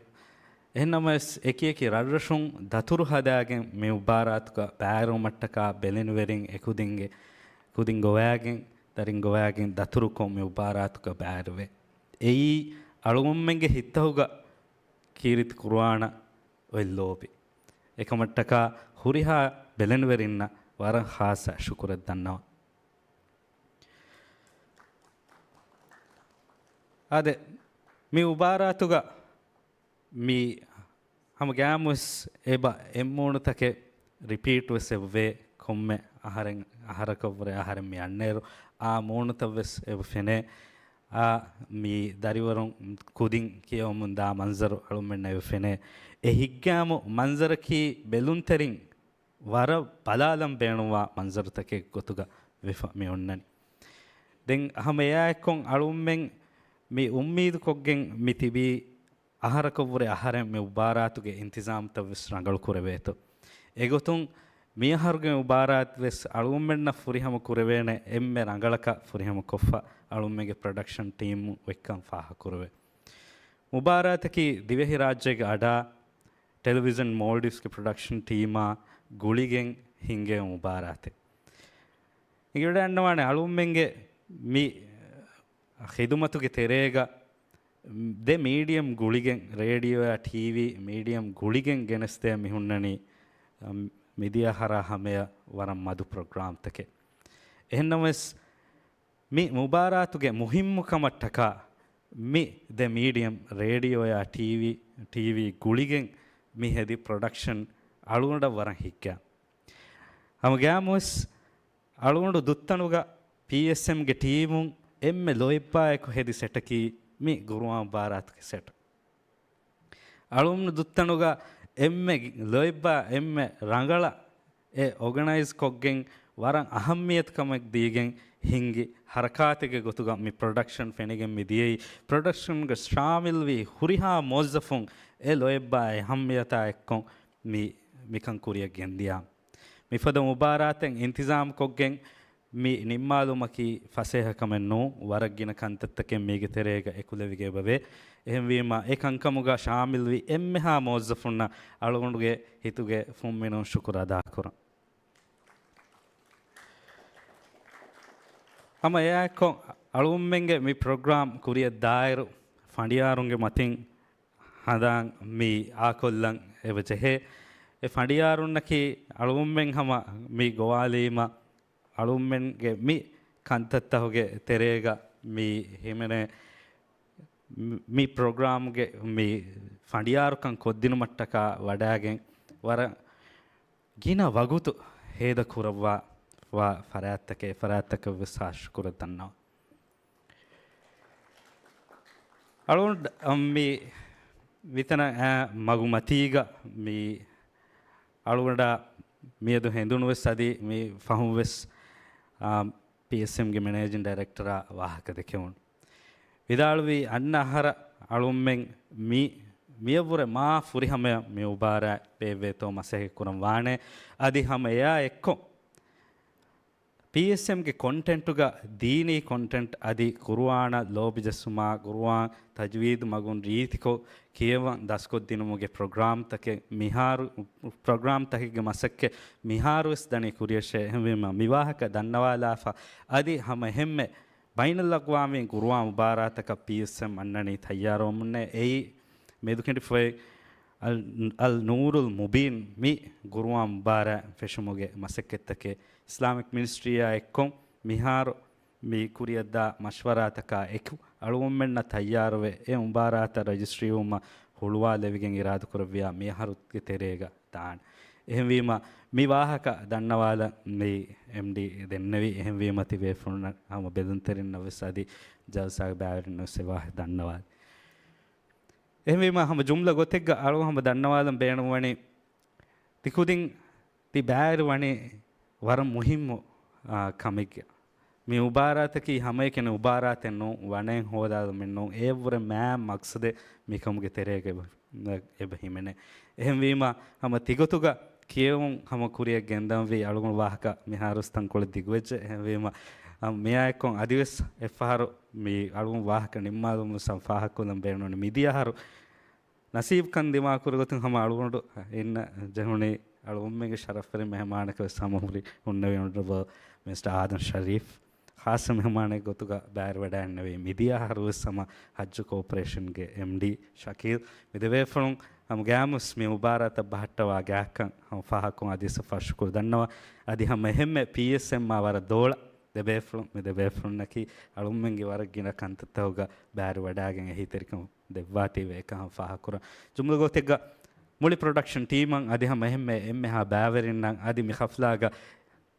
އެހެންނަމަވެސް، އެކިއެކި ރަށްރަށުން ދަތުރު ހަދާގެން މި މުބާރާތުގަ ބައިވެރިވުމަށްޓަކާ ބެލެނިވެރިން އެކުދިންގެ، ކުދިން ގޮވައިގެން، ދަރިން ގޮވައިގެން ދަތުރުކޮށް މި މުބާރާތުގަ ބައިވެރިވޭ. އެއީ އަޅުގަނޑުމެންގެ ހިތްތަކުގަ ކީރިތި ކުރުވާނަ އޮތް ލޯބި. އެކަމަށްޓަކާ ހުރިހާ ބެލެނިވެރިންނަށް ވަރަށް ޚާއްޞަ ޝުކުރެއް ދަންނަވަން. އާދެ، މި މުބާރާތުގަ މި ހަމަގައިމުވެސް އެބަ އެއްމޫނުތަކެއް ރިޕީޓްވެސް އެބަވޭ. ކޮންމެ އަހަރެން، އަހަރަކަށްވުރެ އަހަރެން މި އަންނައިރު އާ މޫނުތައްވެސް އެބަ ފެނޭ. އާ މި ދަރިވަރުން ކުދިން ކިޔަވަމުން ދާ މަންޒަރު އަޅުމެންނަށް އެބަ ފެނޭ. އެ ހިތްގައިމު މަންޒަރަކީ ބެލުންތެރިން ވަރަށް ބަލާލަން ބޭނުންވާ މަންޒަރުތަކެއް ގޮތުގަ ވެފަ މި އޮންނަނީ. ދެން ހަމަ އެއާއެއްކޮށް އަޅުމެން މި އުއްމީދުކޮށްގެން މި ތިބީ އަހަރަކަށްވުރެ އަހަރެން މި މުބާރާތުގެ އިންތިޒާމްތައްވެސް ރަނގަޅު ކުރެވޭތޯ. އެގޮތުން މިއަހަރުގެ މުބާރާތްވެސް އަޅުމެންނަށް ފުރިހަމަ ކުރެވޭނެ އެންމެ ރަނގަޅަކަށް ފުރިހަމަ ކޮށްފަ އަޅުމެންގެ ޕްރޮޑަކްޝަން ޓީމު އޮތްކަން ފާހަގަކުރެވޭ. މުބާރާތަކީ ދިވެހިރާއްޖޭގެ އަޑާ ޓެލެވިޒަން މޯލްޑިވްސްގެ ޕްރޮޑަކްޝަން ޓީމާ ގުޅިގެން ހިންގޭ މުބާރާތެއް. އިނގިވަޑައިގަންނަވާނެ އަޅުމެންގެ މި ޚިދުމަތުގެ ތެރޭގަ ދެ މީޑިއަމް ގުޅިގެން، ރޭޑިއޯއާ ޓީވީ މީޑިއަމް ގުޅިގެން ގެނެސްދޭ މި ހުންނަނީ، މިދިޔަ އަހަރާ ހަމަޔަށް ވަރަށް މަދު ޕްރޮގްރާމްތަކެއް. އެހެންނަމަވެސް، މި މުބާރާތުގެ މުހިއްމުކަމަށްޓަކާ މި ދެ މީޑިއަމް، ރޭޑިއޯއާ ޓީވީ، ޓީވީ ގުޅިގެން މި ހެދި ޕްރޮޑަކްޝަން އަޅުގަނޑަށް ވަރަށް ހިތްގައިމު. ހަމަގައިމުވެސް އަޅުގަނޑު ދުއްތަނުގަ ޕީއެސްއެމްގެ ޓީމުން އެންމެ ލޯތްބާއެކު ހެދި ސެޓަކީ މި ގުރުއާން މުބާރާތުގެ ސެޓް. އަޅުގަނޑު ދުއްތަނުގަ އެންމެ ލޯތްބާ އެންމެ ރަނގަޅަށް އެ އޯގަނައިޒް ކޮށްގެން ވަރަށް އަހައްމިޔަތު ކަމެއް ދީގެން ހިންގި ހަރަކާތެއްގެ ގޮތުގަ މި ޕްރޮޑަކްޝަން ފެނިގެން މި ދިޔައީ. ޕްރޮޑަކްޝަންގަ ޝާމިލްވި ހުރިހާ މުވައްޒަފުން އެ ލޯތްބާ އެހައްމިޔަތާ އެއްކޮށް މި، މިކަން ކުރިއަށް ގެންދިޔާ. މިފަދަ މުބާރާތެއް އިންތިޒާމްކޮށްގެން މި ނިންމާލުމަކީ ފަސޭހަ ކަމެއް ނޫން، ވަރަށް ގިނަ ކަންތައްތަކެއް މީގެ ތެރޭގަ އެކުލެވިގެން އެބަވޭ. އެހެންވީމަ، އެ ކަންކަމުގަ ޝާމިލްވި އެންމެހާ މުވައްޒަފުންނަށް އަޅުގަނޑުގެ ހިތުގެ ފުންމިނުން ޝުކުރު އަދާކުރަން. ހަމަ އެއާއެއްކޮށް، އަޅުގަނޑުމެންގެ މި ޕްރޮގްރާމް ކުރިއަށް ދާއިރު ފަނޑިޔާރުންގެ މަތިން ހަނދާން މި އާކޮށްލަން އެބަޖެހޭ. އެ ފަނޑިޔާރުންނަކީ އަޅުގަނޑުމެން ހަމަ މި ގޮވާލީމަ، އަޅުގަނޑުމެންގެ މި ކަންތައްތަހުގެ ތެރޭގަ މި ހިމެނޭ މި، މި ޕްރޮގްރާމްގެ މި ފަނޑިޔާރުކަން ކޮށްދިނުމަށްޓަކާ ވަޑައިގެން ވަރަށް ގިނަ ވަގުތު ހޭދަ ކުރައްވާ، ވާ ފަރާތްތަކެއް، އެ ފަރާތްތަކަށް ވެސް ޚާއްޞަ ޝުކުރެއް ދަންނަވަން. އަޅުގަނޑު މި މިތަނަށް އައި މަގުމަތީގަ މި އަޅުގަނޑާ މިއަދު ހެނދުނު ވެސް އަދި މި ފަހުން ވެސް، އާ، ޕީއެސްއެމްގެ މެނޭޖިން ޑައިރެކްޓަރާ ވާހަކަ ދެކެވުނު. ވިދާޅުވީ އަންނަ އަހަރަށް އަޅުގަނޑުމެން މި، މިއަށްވުރެ މާ ފުރިހަމަޔަށް މި މުބާރާތް ބޭއްވޭތޯ މަސައްކަތް ކުރަން ވާނެ. އަދި ހަމަ އެއާ އެއްކޮށް، ޕީއެސްއެމްގެ ކޮންޓެންޓުގަ ދީނީ ކޮންޓެންޓް އަދި ޤުރުއާނަށް ލޯބިޖެއްސުމާ، ޤުރުއާން ތަޖްވީދު މަގުން ރީތިކޮށް ކިޔެވަން ދަސްކޮށްދިނުމުގެ ޕްރޮގްރާމްތަކެއް މިހާރު، ޕްރޮގްރާމްތަކެއްގެ މަސައްކަތް މިހާރުވެސް ދަނީ ކުރިޔަށޭ. އެހެންވީމަ، މިވާހަކަ ދަންނަވާލާފަ، އަދި ހަމަ އެހެންމެ ބައިނަލްއަޤްވާމީ ޤުރުއާން މުބާރާތަކަށް ޕީއެސްއެމް އަންނަނީ ތައްޔާރުވަމުންނޭ. އެއީ، މެދުކެނޑިފޮތް އަލް، އަލް ނޫރުލް މުބީން މި ޤުރުއާން މުބާރާތް ފެށުމުގެ މަސައްކަތްތަކެއް އިސްލާމިކް މިނިސްޓްރީއާ އެއްކޮށް މިހާރު މި ކުރިއަށްދާ މަޝްވަރާތަކާ އެކު، އަޅުގަނޑުމެންނަށް ތައްޔާރުވެ، އެ މުބާރާތަށް ރަޖިސްޓްރީވުމަށް ހުޅުވާލެވިގެން އިރާދަކުރެއްވިޔާ މި އަހަރުގެ ތެރޭގަ ދާނެ. އެހެންވީމަ، މި ވާހަކަ ދަންނަވާލަން މި އެމްޑީ ދެންނެވި. އެހެންވީމަ، ތިބޭފުޅުންނަށް ހަމަ ބެލުންތެރިންނަށް ވެސް އަދި ޖަލްސާގެ ބައިވެރިންނަށް ވެސް އެ ވާހަކަ ދަންނަވާލި. އެހެންވީމަ، ހަމަ ޖުމްލަ ގޮތެއްގަ އަޅު ހަމަ ދަންނަވާލަން ބޭނުންވަނީ، ތި ކުދިން ތި ބައިވެރި ވަނީ ވަރަށް މުހިއްމު، އާ، ކަމެއްގަ. މި މުބާރާތަކީ ހަމައެކަނި މުބާރާތެއް ނޫން، ވަނައެއް ހޯދާލުމެއް ނޫން، އެއަށްވުރެ މާތް މަޤްޞަދެއް މިކަމުގެ ތެރޭގަ އެބަ، އެބަ ހިމެނޭ. އެހެންވީމަ، ހަމަ ތިގޮތުގަ ކިޔެވުން ހަމަ ކުރިއަށް ގެންދަންވީ އަޅުގަނޑު ވާހަކަ މިހާރުވެސް ތަންކޮޅެއް ދިގުވެއްޖެ. އެހެންވީމަ، އަ، މިއާއެއްކޮށް އަދިވެސް އެއްފަހަރު މި އަޅުގަނޑު ވާހަކަ ނިންމާލުމުން ފާހަގަކޮށްލަން ބޭނުން މިދިޔަ އަހަރު ނަސީބުކަން ދިމާކުރި ގޮތުން ހަމަ އަޅުގަނޑު އިންނަ ޖެހުނީ އަޅުގަނޑުމެންގެ ޝަރަފްވެރި މެހެމާނަކަށް ވެސް ހަމަހުރި ހުންނެވި އޮނަރަބަލް މިނިސްޓަރ އާދަމް ޝަރީފް ޚާއްޞަ މެހެމާނެއް ގޮތުގަ ބައިވެރިވެވަޑައިގެންނެވި. މިދިޔަ އަހަރު ވެސް ހަމަ ޙައްޖު ކޯޕަރޭޝަންގެ އެމްޑީ ޝަކީލް، މި ދެބޭފުޅުން ހަމަ ގައިމުވެސް މި މުބާރާތަށް ބަހައްޓަވާ ގާތްކަން ހަމަ ފާހަގަކޮށް އަދިވެސް ޝުކުރު ދަންނަވަން. އަދި ހަމަ އެހެންމެ ޕީއެސްއެމްއާ ވަރަށް ދޯޅަ ދެބޭފުޅުން، މި ދެބޭފުޅުންނަކީ އަޅުގަނޑުމެންގެ ވަރަށް ގިނަ ކަންތައްތަކުގަ ބައިވެރިވެވަޑައިގެން އެހީތެރިކަން ދެއްވާތީވެ އެކަން ފާހަގަކުރަން. ޖުމްލަ ގޮތެއްގަ މުޅި ޕްރޮޑަކްޝަން ޓީމަށް އަދި ހަމަ އެހެންމެ އެންމެހާ ބައިވެރިންނަށް އަދި މި ޚަފްލާގަ،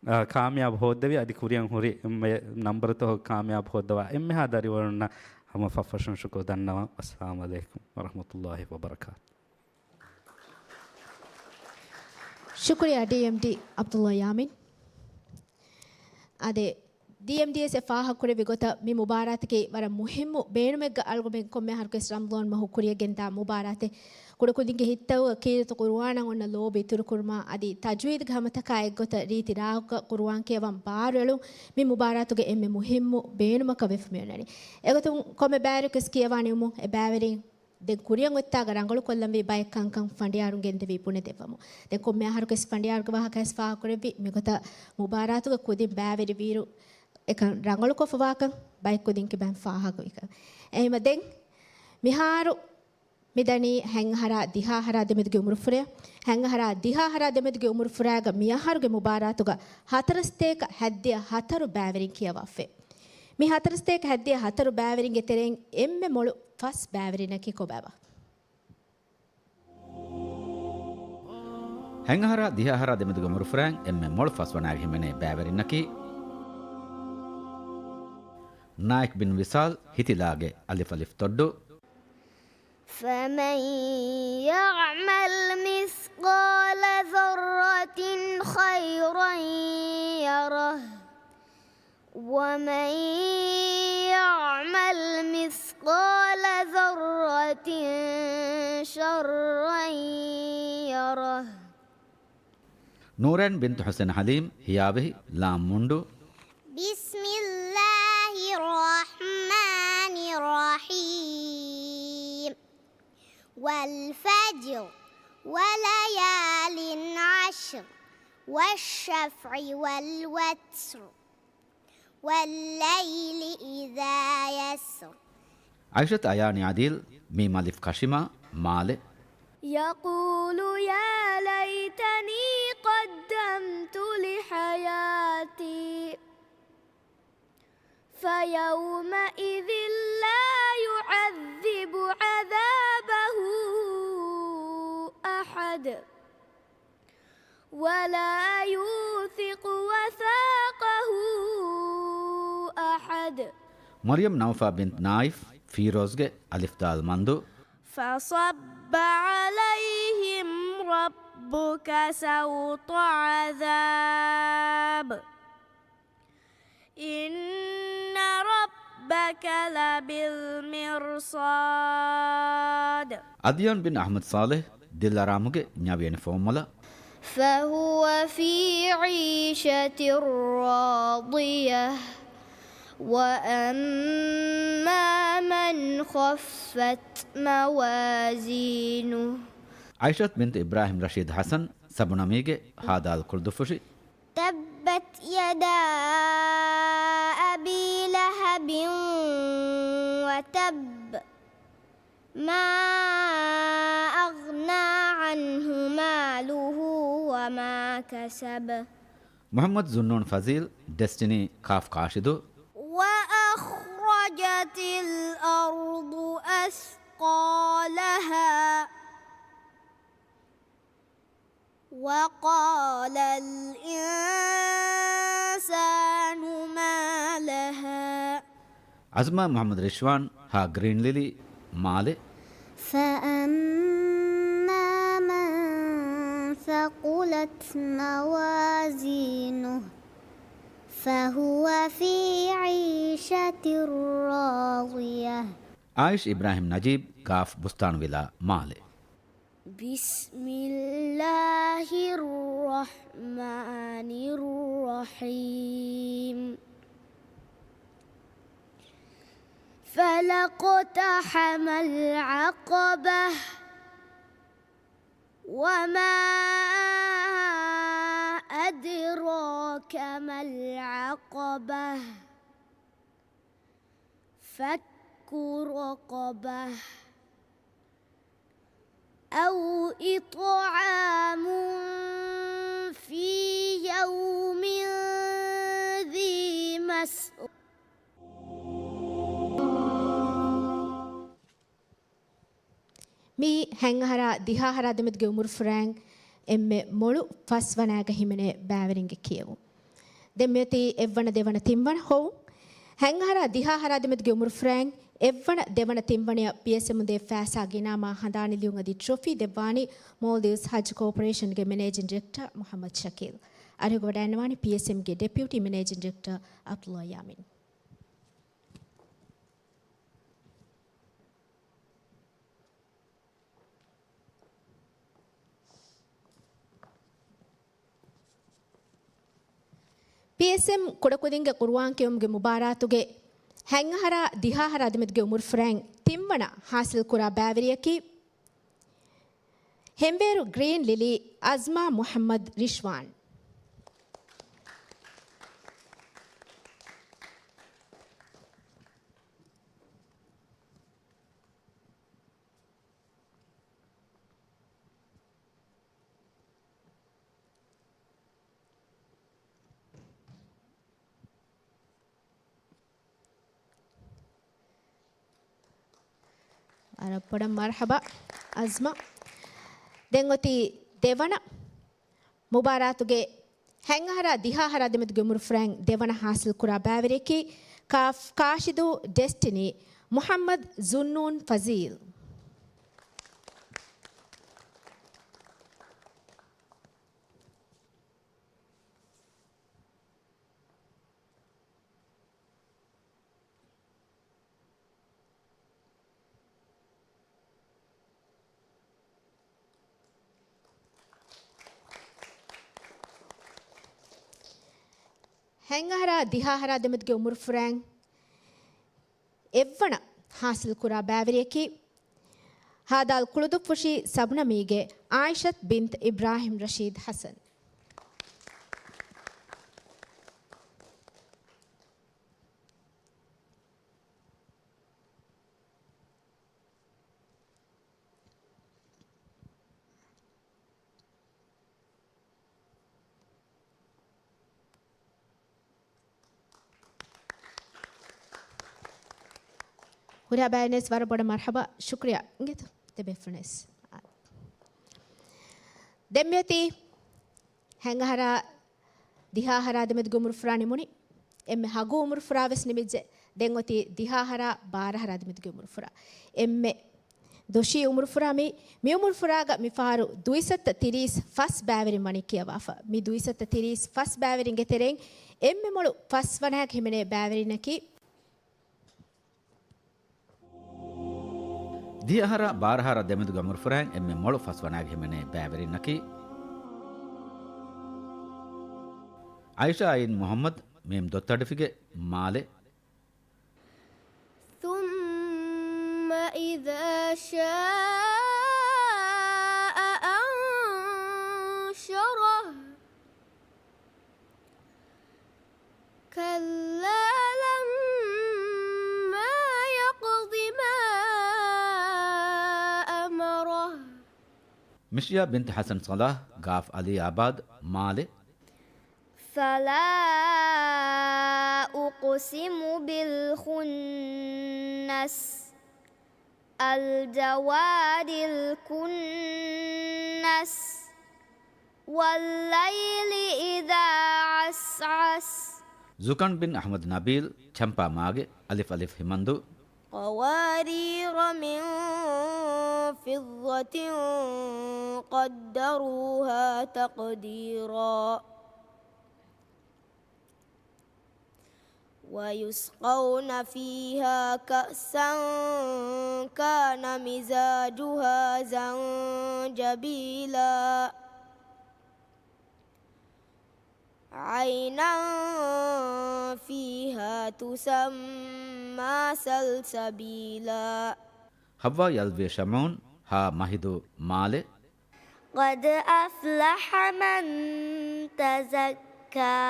އާ، ކާމިޔާބު ހޯއްދެވި އަދި ކުރިއަށް ހުރި އެންމެ ނަންބަރުތަކުގަ ކާމިޔާބު ހޯއްދަވާ އެންމެހާ ދަރިވަރުންނަށް ހަމަ ފަށްފަށުން ޝުކުރު ދަންނަވަން. އައްސަލާމު ޢަލައިކުމް ވަރަޙްމަތުﷲި ވަބަރަކާތު. ޝުކުރިއްޔާ ޑީއެމްޑީ ޢަބްދުﷲ ޔާމީން. އާދެ، ޑީއެމްޑީއެސް އެ ފާހަގަކުރެއްވި ގޮތަށް މި މުބާރާތަކީ ވަރަށް މުހިއްމު ބޭނުމެއްގަ އަޅުގަނޑުމެން ކޮންމެ އަހަރަކުވެސް ރަމަޟާން މަހު ކުރިއަށް ގެންދާ މުބާރާތެއް. ކުޑަކުދިންގެ ހިތްތަކުގަ ކީރިތި ޤުރުއާނަށް އޮންނަ ލޯބި އިތުރުކުރުމާ އަދި ތަޖްވީދުގެ ހަމަތަކާ އެއްގޮތަށް ރީތި ރާގަކަށް ޤުރުއާން ކިޔަވަން ބާރުއެޅުން މި މުބާރާތުގެ އެންމެ މުހިއްމު ބޭނުމަކަށް ވެފަ މިއޮންނަނީ. އެގޮތުން ކޮންމެ ބައިވެރިޔަކުވެސް ކިޔަވާ ނިމުމުން އެ ބައިވެރިން ދެން ކުރިއަށް އޮތްތާގަ ރަނގަޅުކޮށްލަންވީ ބައެއް ކަންކަން ފަނޑިޔާރުން ގެންދެވީ ބުނެދެއްވަމުން. ދެން ކޮންމެ އަހަރަކުވެސް ފަނޑިޔާރުގެ ވާހަކަވެސް ފާހަގަކުރެއްވި މިގޮތަށް މުބާރާތުގަ ކުދިން ބައިވެރިވިއިރު އެކަން ރަނގަޅުކޮށްފަވާކަން ބައެއް ކުދިން ކިބައިން ފާހަގަވިކަން. އެހެންވީމަ ދެން މިހާރު މިދަނީ ހަތް އަހަރާ ދިހަ އަހަރާ ދެމެދުގެ އުމުރުފުރެއަށް. ހަތް އަހަރާ ދިހަ އަހަރާ ދެމެދުގެ އުމުރުފުރާގަ މިއަހަރުގެ މުބާރާތުގަ ހަތަރުސަތޭކަ ހަތްދިހަ ހަތަރު ބައިވެރިން ކިޔަވާފައި. މި ހަތަރުސަތޭކަ ހަތްދިހަ ހަތަރު ބައިވެރިންގެ ތެރެއިން އެންމެ މޮޅު ފަސް ބައިވެރިންނަކީ ކޮބާބާ؟ ހަތް އަހަރާ ދިހަ އަހަރާ ދެމެދުގެ އުމުރުފުރާއިން އެންމެ މޮޅު ފަސް ވަނައިގެ ހިމެނޭ ބައިވެރިންނަކީ، ނާއިކް ބިން ވިސާލް، ހިތިލާގެ އަލިފް އަލިފް ތޮއްޑު، فمن يعمل مثقال ذرة خيرا يره، ومن يعمل مثقال ذرة شرا يره. ނޫރައިން ބިންތު ޙުސެން ޙަލީމް، ހިޔާވެހި، ލާމް މުންޑު. والشفع والوتر، والليل إذا يسر. ޢައިޝަތު އަޔާނި ޢަދީލް، މީމް އަލިފް ކަށިމާ، މާލެ. يقول يا ليتني قدمت لحياتي فيومئذ لا يعذب عذابه أحد ولا يوثق وثاقه أحد. މަރްޔަމް ނައުފާ ބިންތު ނާއިފް، ފީރޯޒްގެ، އަލިފް ދާލް މަންދޫ. فصب عليهم ربك سوط عذاب إن ربك لبالمرصاد. އަދްޔާން ބިން އަޙްމަދު ޞާލިޙް، ދިލްއަރާމުގެ، ނަވިޔަނި ފޯމުލަ. فهو في عيشة راضية وأما من خفت موازينه. ޢައިޝަތު ބިންތު އިބްރާހިމް ރަޝީދު ޙަސަން، ސަބުނަމީގެ، ހާ ދާލް ކުޅުދުއްފުށި. تبت يدا أبي لهب وتب ما أغنى عنه ماله وما كسب. މުޙައްމަދު ޒުންނޫން ފަޒީލް، ޑެސްޓިނީ، ކާފް ކާށިދު. وأخرجت الأرض أثقالها وقال الإنسان ما لها. އަޒްމާ މުޙައްމަދު ރިޝްވާން، ހާ ގްރީން ލިލީ، މާލެ. فأما من ثقلت موازينه فهو في عيشة راضية. ޢާއިޝް އިބްރާހިމް ނަޖީބް، ގާފް ބުސްތާނުވިލާ، މާލެ. بسم الله الرحمن الرحيم. فلا اقتحم العقبة. وما أدراك ما العقبة. فك رقبة. أو إطعام في يوم ذي مسغبة. މިއީ ހަތް އަހަރާ ދިހަ އަހަރާ ދެމެދުގެ އުމުރުފުރާތް އެންމެ މޮޅު ފަސް ވަނައިގަ ހިމެނޭ ބައިވެރިންގެ ކިޔެވުން. ދެން މިއޮތީ އެއްވަނަ ދެވަނަ ތިންވަނަ ހޮވުން. ހަތް އަހަރާ ދިހަ އަހަރާ ދެމެދުގެ އުމުރުފުރާތް އެއްވަނަ ދެވަނަ ތިންވަނަޔަށް ޕީއެސްއެމުން ދޭ ފައިސާގެ އިނާމާ ހަނދާނީ ލިޔުން އަދި ޓްރޮފީ ދެއްވާނީ މޯލްޑިވްސް ހައްޖު ކޯޕަރޭޝަންގެ މެނޭޖިން ޑިރެކްޓަރ މުޙައްމަދު ޝަކީލް. އަރިހުގަ ވަޑައިންނަވާނީ ޕީއެސްއެމްގެ ޑެޕިއުޓީ މެނޭޖިން ޑިރެކްޓަރ ޢަބްދުﷲ ޔާމީން. ޕީއެސްއެމް ކުޑަކުދިންގެ ޤުރުއާން ކިޔެވުމުގެ މުބާރާތުގެ ހަތް އަހަރާ ދިހަ އަހަރާ ދެމެދުގެ އުމުރުފުރާތް ތިންވަނަ ހާސިލްކުރާ ބައިވެރިޔަކީ ހެންވޭރު ގްރީން ލިލީ އަޒްމާ މުޙައްމަދު ރިޝްވާން. ވަރަށް ބޮޑަށް މަރްޙަބާ އަޒްމާ. ދެން އޮތީ ދެވަނަ މުބާރާތުގެ ހަތް އަހަރާ ދިހަ އަހަރާ ދެމެދުގެ އުމުރުފުރާތް ދެވަނަ ހާސިލްކުރާ ބައިވެރިޔަކީ ކާފް ކާށިދޫ ޑެސްޓިނީ މުޙައްމަދު ޒުންނޫން ފަޒީލް. ހަތް އަހަރާ ދިހަ އަހަރާ ދެމެދުގެ އުމުރުފުރާތް އެއްވަނަ ހާސިލްކުރާ ބައިވެރިޔަކީ ހާދާލް ކުޅުދުއްފުށި ސަބުނަމީގެ ޢާއިޝަތު ބިންތު އިބްރާހިމް ރަޝީދު ޙަސަން. ހުރިހާ ބައިންވެސް ވަރަށް ބޮޑަށް މަރްޙަބާ، ޝުކްރިޔާ އިނގޭތޯ ދެބޭފުޅުންވެސް. ދެން މިއޮތީ ހަތް އަހަރާ، ދިހަ އަހަރާ ދެމެދުގެ އުމުރުފުރާ ނިމުނީ. އެންމެ ހަގު އުމުރުފުރާވެސް ނިމިއްޖެ. ދެން އޮތީ ދިހަ އަހަރާ ބާރަ އަހަރާ ދެމެދުގެ އުމުރުފުރާ. އެންމެ ދޮށީ އުމުރުފުރާ މި، މި އުމުރުފުރާގަ މިފަހަރު ދުއިސައްތަ ތިރީސް ފަސް ބައިވެރިން ވަނީ ކިޔަވާފަ. މި ދުއިސައްތަ ތިރީސް ފަސް ބައިވެރިންގެ ތެރެއިން އެންމެ މޮޅު ފަސް ވަނައިގެ ހިމެނޭ ބައިވެރިންނަކީ، ދިހަ އަހަރާ ބާރަ އަހަރާ ދެމެދުގެ އުމުރުފުރާއިން އެންމެ މޮޅު ފަސް ވަނައިގެ ހިމެނޭ ބައިވެރިންނަކީ، ޢާއިޝާ އައިން މުޙައްމަދު، މީމް ދޮށްތަޑިފުގެ މާލެ. ثم إذا شاء أنشره. كلا لما يقض ما أمره. މިޝްޔާ ބިންތު ޙަސަން ޞަލާޙް، ގާފް ޢަލީ އާބާދު، މާލެ. فلا أقسم بالخنس. الجوار الكنس. والليل إذا عسعس. ޒުކަން ބިން އަޙްމަދު ނަބީލް، ޗަމްޕާ މާގެ، އަލިފް އަލިފް ހިމަންދު. قوارير من فضة قدروها تقديرا. ويسقون فيها كأسا كان مزاجها زنجبيلا. عينا فيها تسمى سلسبيلا. ޙައްވާ ޔަލްވީ ޝަމްޢޫން، ހާ މަހިދޫ، މާލެ. قد أفلح من تزكى.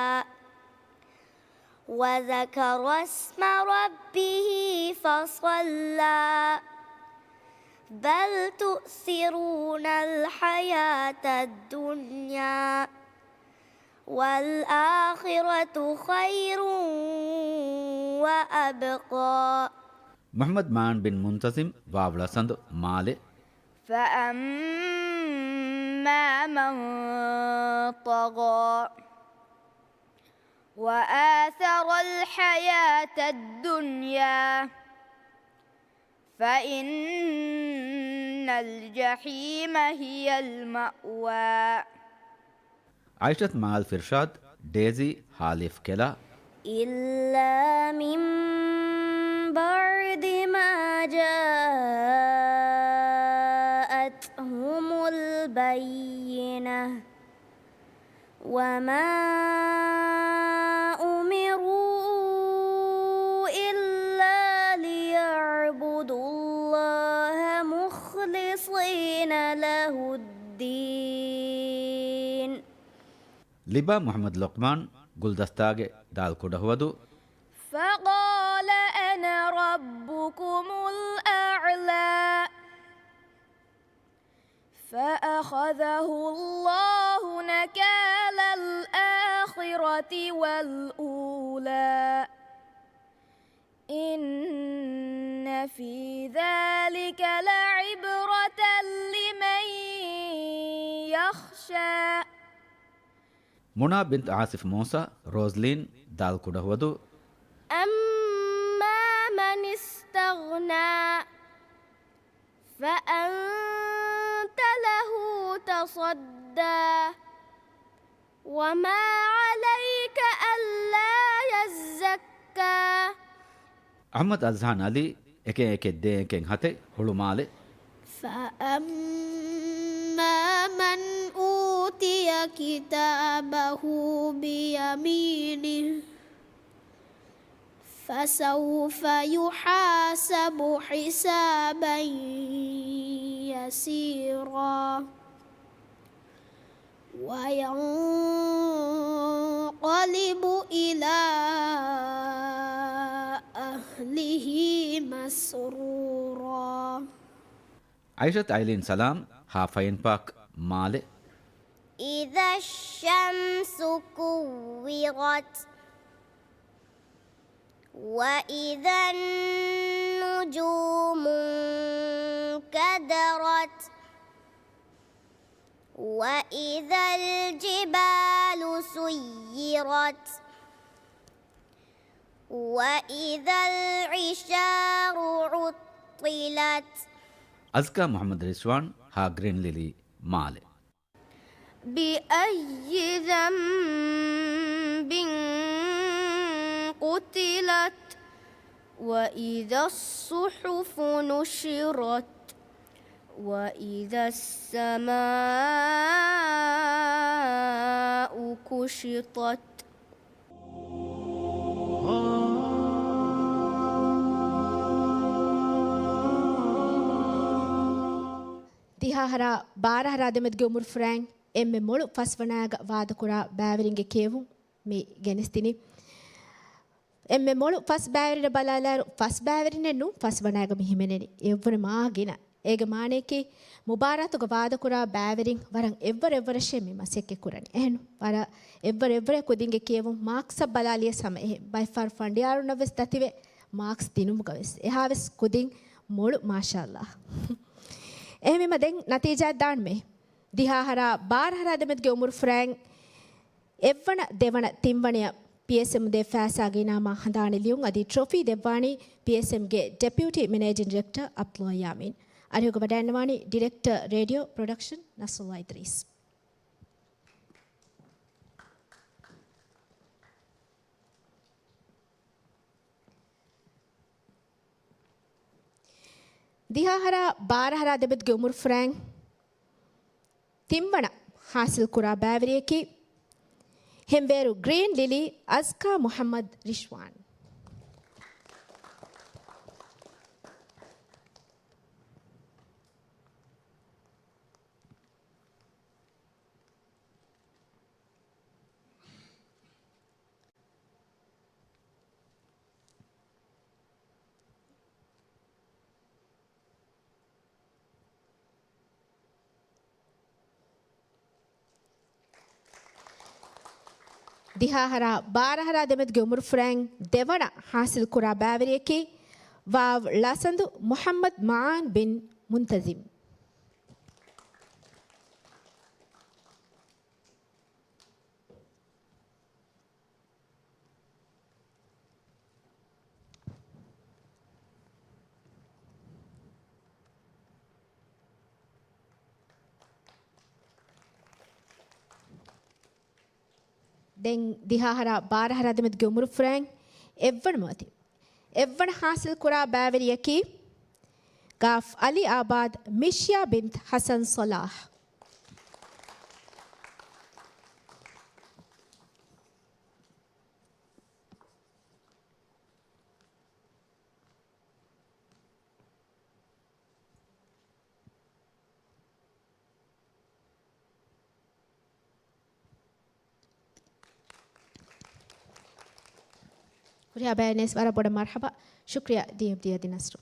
وذكر اسم ربه فصلى. بل تؤثرون الحياة الدنيا. والآخرة خير وأبقى. މުޙައްމަދު މާން ބިން މުންތަޒިމް، ވާވުޅަސަނދު، މާލެ. فأما من طغى. وآثر الحياة الدنيا. فإن الجحيم هي المأوى. ޢާއިޝަތު މާލް ފިރްޝާދު، ޑޭޒީ، ހާލިފް ކެލާ. إلا من بعد ما جاءتهم البينة. وما أمروا إلا ليعبدوا الله مخلصين له الدين. ލިބާ މުޙައްމަދު ލުޤްމާން، ގުލްދަސްތާގެ، ދާލް ކުޑަހުވަދޫ. فقال أنا ربكم الأعلى. فأخذه الله نكال الآخرة والأولى. إن في ذلك لعبرة لمن يخشى. މުނާ ބިންތު އާސިފް މޫސާ، ރޯޒްލީން، ދާލް ކުޑަހުވަދޫ. أما من استغنى. فأنت له تصدى. وما عليك ألا يزكى. އަޙްމަދު އަޒްހާން ޢަލީ، އެކެއް އެކެއް ދޭން އެކެއް ހަތެއް، ހުޅުމާލެ. فأما من أوتي كتابه بيمينه. فسوف يحاسب حسابا يسيرا. وينقلب إلى أهله مسرورا. ޢާއިޝަތު އައިލީން ސަލާމް، ހާ ފައިން ޕާކް، މާލެ. إذا الشمس كورت. وإذا النجوم النجوم انكدرت. وإذا الجبال سيرت. وإذا العشار عطلت. އަޒްކާ މުޙައްމަދު ރިޒްވާން ހާ ގްރީން ލިލީ މާލެ. بأي ذنب قتلت. وإذا الصحف نشرت. وإذا السماء كشطت. ދިހަ އަހަރާ ބާރަ އަހަރާ ދެމެދުގެ އުމުރު ފުރައިން އެންމެ މޮޅު ފަސް ވަނައިގަ ވާދަކުރާ ބައިވެރިންގެ ކިޔެވުން މި ގެނެސްދިނީ. އެންމެ މޮޅު ފަސް ބައިވެރިންނަށް ބަލާލާއިރު، ފަސް ބައިވެރިންނެއް ނޫން، ފަސް ވަނައިގަ މި ހިމެނެނީ. އެއަށްވުރެ މާ ގިނަ. އޭގެ މާނަޔަކީ، މުބާރާތުގަ ވާދަކުރާ ބައިވެރިން ވަރަށް އެއްވަރު އެއްވަރަށޭ މި މަސައްކަތް ކުރަނީ. އެހެން ވަރަށް އެއްވަރު އެއްވަރެއް ކުދިންގެ ކިޔެވުން މާކްސްއަށް ބަލާލިޔަސް ހަމަ އެހެން. ބައެއްފަހަރު ފަނޑިޔާރުންނަށްވެސް ދަތިވޭ މާކްސް ދިނުމުގަވެސް. އެހާވެސް ކުދިން މޮޅު މާޝާﷲ. އެހެންވީމަ ދެން ނަތީޖާއަށް ދާންމެ. ދިހަ އަހަރާ ބާރަ އަހަރާ ދެމެދުގެ އުމުރު ފުރައިން އެއްވަނަ، ދެވަނަ، ތިންވަނަޔަށް ޕީއެސްއެމް ދޭ ފައިސާގެ އިނާމާ ހަނދާނެ ލިޔުން އަދި ޓްރޮފީ ދެއްވާނީ ޕީއެސްއެމްގެ ޑެޕިއުޓީ މެނޭޖިން ޑިރެކްޓަރ އަބްދުﷲ ޔާމީން. އަރިހުގަ ވަޑައިގަންނަވާނީ ޑިރެކްޓަރ ރޭޑިއޯ ޕްރޮޑަކްޝަން ނަސްރުﷲ އިދްރީސް. ދިހަ އަހަރާ ބާރަ އަހަރާ ދެމެދުގެ އުމުރު ފުރައިން ތިންވަނަ ހާސިލް ކުރާ ބައިވެރިޔަކީ ހެންވޭރު ގްރީން ލިލީ އަޒްކާ މުޙައްމަދު ރިޝްވާން. ދިހަ އަހަރާ ބާރަ އަހަރާ ދެމެދުގެ އުމުރު ފުރައިން ދެވަނަ ހާސިލް ކުރާ ބައިވެރިޔަކީ ވާވް ޅަސަނދު މުޙައްމަދު މަޢާން ބިން މުންތަޒިމް. ދެން ދިހަ އަހަރާ ބާރަ އަހަރާ ދެމެދުގެ އުމުރު ފުރައިން އެއްވަނަ މަތި، އެއްވަނަ ހާސިލް ކުރާ ބައިވެރިޔަކީ ގާފް އަލީ އާބާދު މިޝްޔާ ބިންތު ޙަސަން ޞަލާޙް. ހުރިހާ ބައެއް ވެސް ވަރަށް ބޮޑަށް މަރްޙަބާ. ޝުކްރިޔާ ޑީއެމްޑީ އަދި ނަސްރު.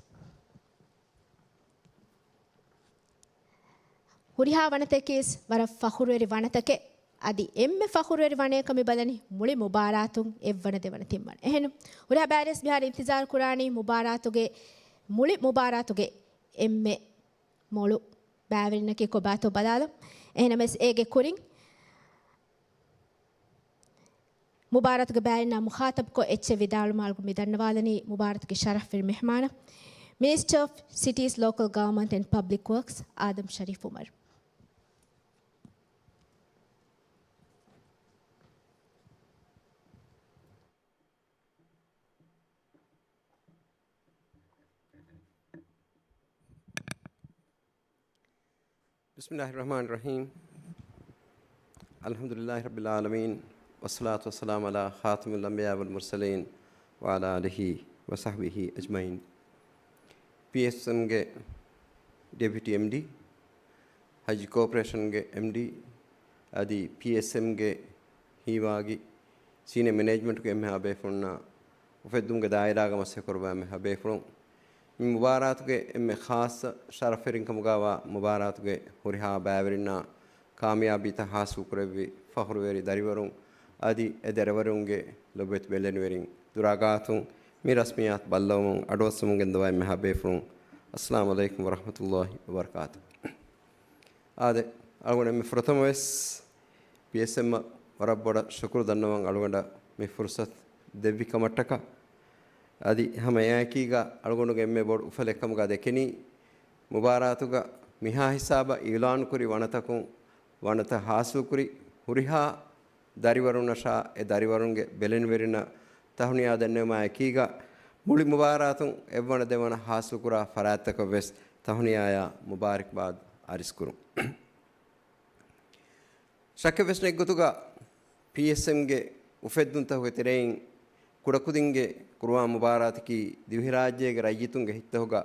ހުރިހާ ވަނަތަކީސް ވަރަށް ފަޚުރުވެރި ވަނަތަކެއް. އަދި އެންމެ ފަޚުރުވެރި ވަނަޔަކަށް މި ބަލަނީ މުޅި މުބާރާތުން އެއްވަނަ، ދެވަނަ، ތިންވަނަ. އެހެން ހުރިހާ ބައެއް ވެސް މިހާރު އިންތިޒާރު ކުރާނީ މުބާރާތުގެ، މުޅި މުބާރާތުގެ އެންމެ މޮޅު ބައިވެރިންނަކީ ކޮބާތޯ ބަލާލަން. އެހެނަމެސް އޭގެ ކުރިން މުބާރާތުގެ ބައިވެރިންނާ މުޚާތަބުކޮށް އެއްޗެއް ވިދާޅުވުމާއެކު މި ދަންނަވާލަނީ މުބާރާތުގެ ޝަރަފްވެރި މެހްމާނަށް، މިނިސްޓަރ އޮފް ސިޓީސް، ލޯކަލް ގަވަރމަންޓް އެންޑް ޕަބްލިކް ވަރކްސް، އާދަމް ޝަރީފް އުމަރު. بسم الله الرحمن الرحيم. الحمد لله رب العالمين، والصلاة والسلام على خاتم الأنبياء والمرسلين، وعلى آله وصحبه أجمعين. ޕީއެސްއެމްގެ ޑެޕިއުޓީ އެމްޑީ، ހައްޖު ކޯޕަރޭޝަންގެ އެމްޑީ، އަދި ޕީއެސްއެމްގެ ހީވާގި ސީނިއަ މެނޭޖްމަންޓުގެ އެންމެހާ ބޭފުޅުންނާ އުފެއްދުމުގެ ދާއިރާގަ މަސައްކަތް ކުރައްވާ އެންމެހާ ބޭފުޅުން، މި މުބާރާތުގެ އެންމެ ޚާއްޞަ ޝަރަފްވެރިން ކަމުގައިވާ މުބާރާތުގެ ހުރިހާ ބައިވެރިންނާ ކާމިޔާބީތައް ހާސިލް ކުރެއްވި ފަޚުރުވެރި ދަރިވަރުން، އަދި އެ ދަރިވަރުންގެ ލޮބުވެތި ބެލެނިވެރިން، ދުރާގާތުން މި ރަސްމިއްޔާތު ބައްލަވަމުން އަޑުއައްސަމުން ގެންދަވާ އެންމެހާ ބޭފުޅުން، އައްސަލާމު ޢަލައިކުމް ވަރަޙްމަތުﷲ ވަބަރަކާތު. އާދެ، އަޅުގަނޑު އެންމެ ފުރަތަމަވެސް ޕީއެސްއެމްއަށް ވަރަށް ބޮޑަށް ޝުކުރު ދަންނަވަން އަޅުގަނޑަށް މި ފުރުޞަތު ދެއްވި ކަމަށްޓަކާ. އަދި ހަމަ އެއާއެކީގަ އަޅުގަނޑުގެ އެންމެ ބޮޑު އުފަލެއް ކަމުގަ ދެކެނީ، މުބާރާތުގަ މިހާ ހިސާބަށް އިޢުލާނުކުރި ވަނަތަކުން ވަނަތައް ޙާޞިލުކުރި ހުރިހާ ދަރިވަރުންނަށާ އެ ދަރިވަރުންގެ ބެލެނިވެރިންނަށް ތަހުނިޔާ ދެންނެވުމާ އެކީގަ، މުޅި މުބާރާތުން އެއްވަނަ ދެވަނަ ޙާޞިލުކުރާ ފަރާތްތަކަށްވެސް ތަހުނިޔާޔާ މުބާރިކްބާދް އަރިސްކުރުން. ޝައްކެއްވެސް ނެތް ގޮތުގަ ޕީއެސްއެމްގެ އުފެއްދުންތަކުގެ ތެރެއިން ކުޑަކުދިންގެ ޤުރުއާން މުބާރާތަކީ ދިވެހިރާއްޖޭގެ ރައްޔިތުންގެ ހިތްތަކުގަ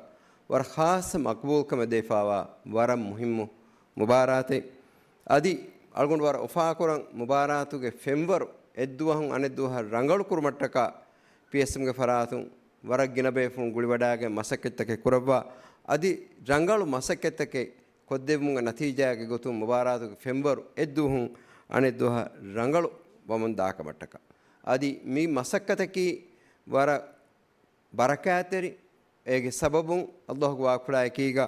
ވަރަށް ޚާއްޞަ މަޤްބޫލްކަމެއް ދެވިފާވާ ވަރަށް މުހިއްމު މުބާރާތެއް. އަދި އަޅުގަނޑު ވަރަށް އުފާކުރަން މުބާރާތުގެ ފެންވަރު އެއްދުވަހުން އަނެއްދުވަހަށް ރަނގަޅު ކުރުމަށްޓަކާ ޕީއެސްއެމްގެ ފަރާތުން ވަރަށް ގިނަ ބޭފުޅުން ގުޅިވަޑާގެން މަސައްކަތްތަކެއް ކުރައްވާ. އަދި ރަނގަޅު މަސައްކަތްތަކެއް ކޮށްދެއްވުމުގެ ނަތީޖާގެ ގޮތުން މުބާރާތުގެ ފެންވަރު އެއްދުވަހުން އަނެއްދުވަހަށް ރަނގަޅު ވަމުން ދާކަމަށްޓަކާ. އަދި މި މަސައްކަތަކީ ވަރަށް ބަރަކާތްތެރި. އޭގެ ސަބަބުން އައްލާހުގެ ވާގުފުޅާ އެކީގަ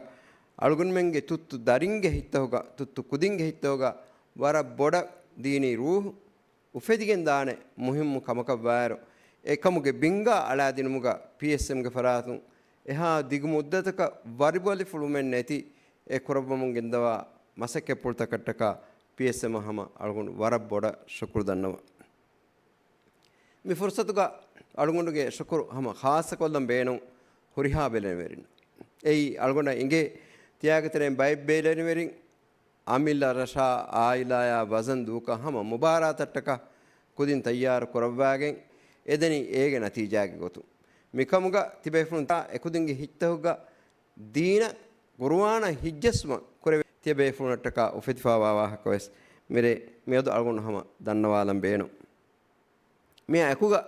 އަޅުގަނޑުމެންގެ ތުއްތު ދަރިންގެ ހިތްތަކުގަ، ތުއްތު ކުދިންގެ ހިތްތަކުގަ ވަރަށް ބޮޑަށް ދީނީ ރޫޙު އުފެދިގެން ދާނެ މުހިއްމު ކަމަކަށްވާއިރު، އެކަމުގެ ބިންގާ އަޅާދިނުމުގަ ޕީއެސްއެމްގެ ފަރާތުން އެހާ ދިގު މުއްދަތަކަށް ވަރިބަލިފުޅުމެއް ނެތި އެ ކުރައްވަމުން ގެންދަވާ މަސައްކަތްޕުޅުތަކަށްޓަކާ ޕީއެސްއެމްއަށް ހަމަ އަޅުގަނޑު ވަރަށް ބޮޑަށް ޝުކުރު ދަންނަވަން. މި ފުރުޞަތުގަ އަޅުގަނޑުގެ ޝުކުރު ހަމަ ޚާއްޞަކޮށްލަން ބޭނުން ހުރިހާ ބެލެނިވެރިން. އެއީ އަޅުގަނޑަށް އިނގޭ ތިޔާގެ ތެރެއިން ބައެއް ބެލެނިވެރިން އަމިއްލަ ރަށާ އާއިލާޔާ ވަޒަން ދޫކޮށް ހަމަ މުބާރާތަށްޓަކާ ކުދިން ތައްޔާރު ކުރައްވާގެން އެދެނީ އޭގެ ނަތީޖާގެ ގޮތުން. މިކަމުގަ ތިބޭފުޅުން އެކުދިންގެ ހިތްތަކުގަ ދީނަށް ޤުރުއާނަށް ހިތްޖައްސުމަށް ކުރެވޭ ތިޔަބޭފުޅުންނަށްޓަކާ އުފެދިފާވާ ވާހަކަވެސް މިރޭ މިއަދު އަޅުގަނޑު ހަމަ ދަންނަވާލަން ބޭނުން. މިއާ އެކުގަ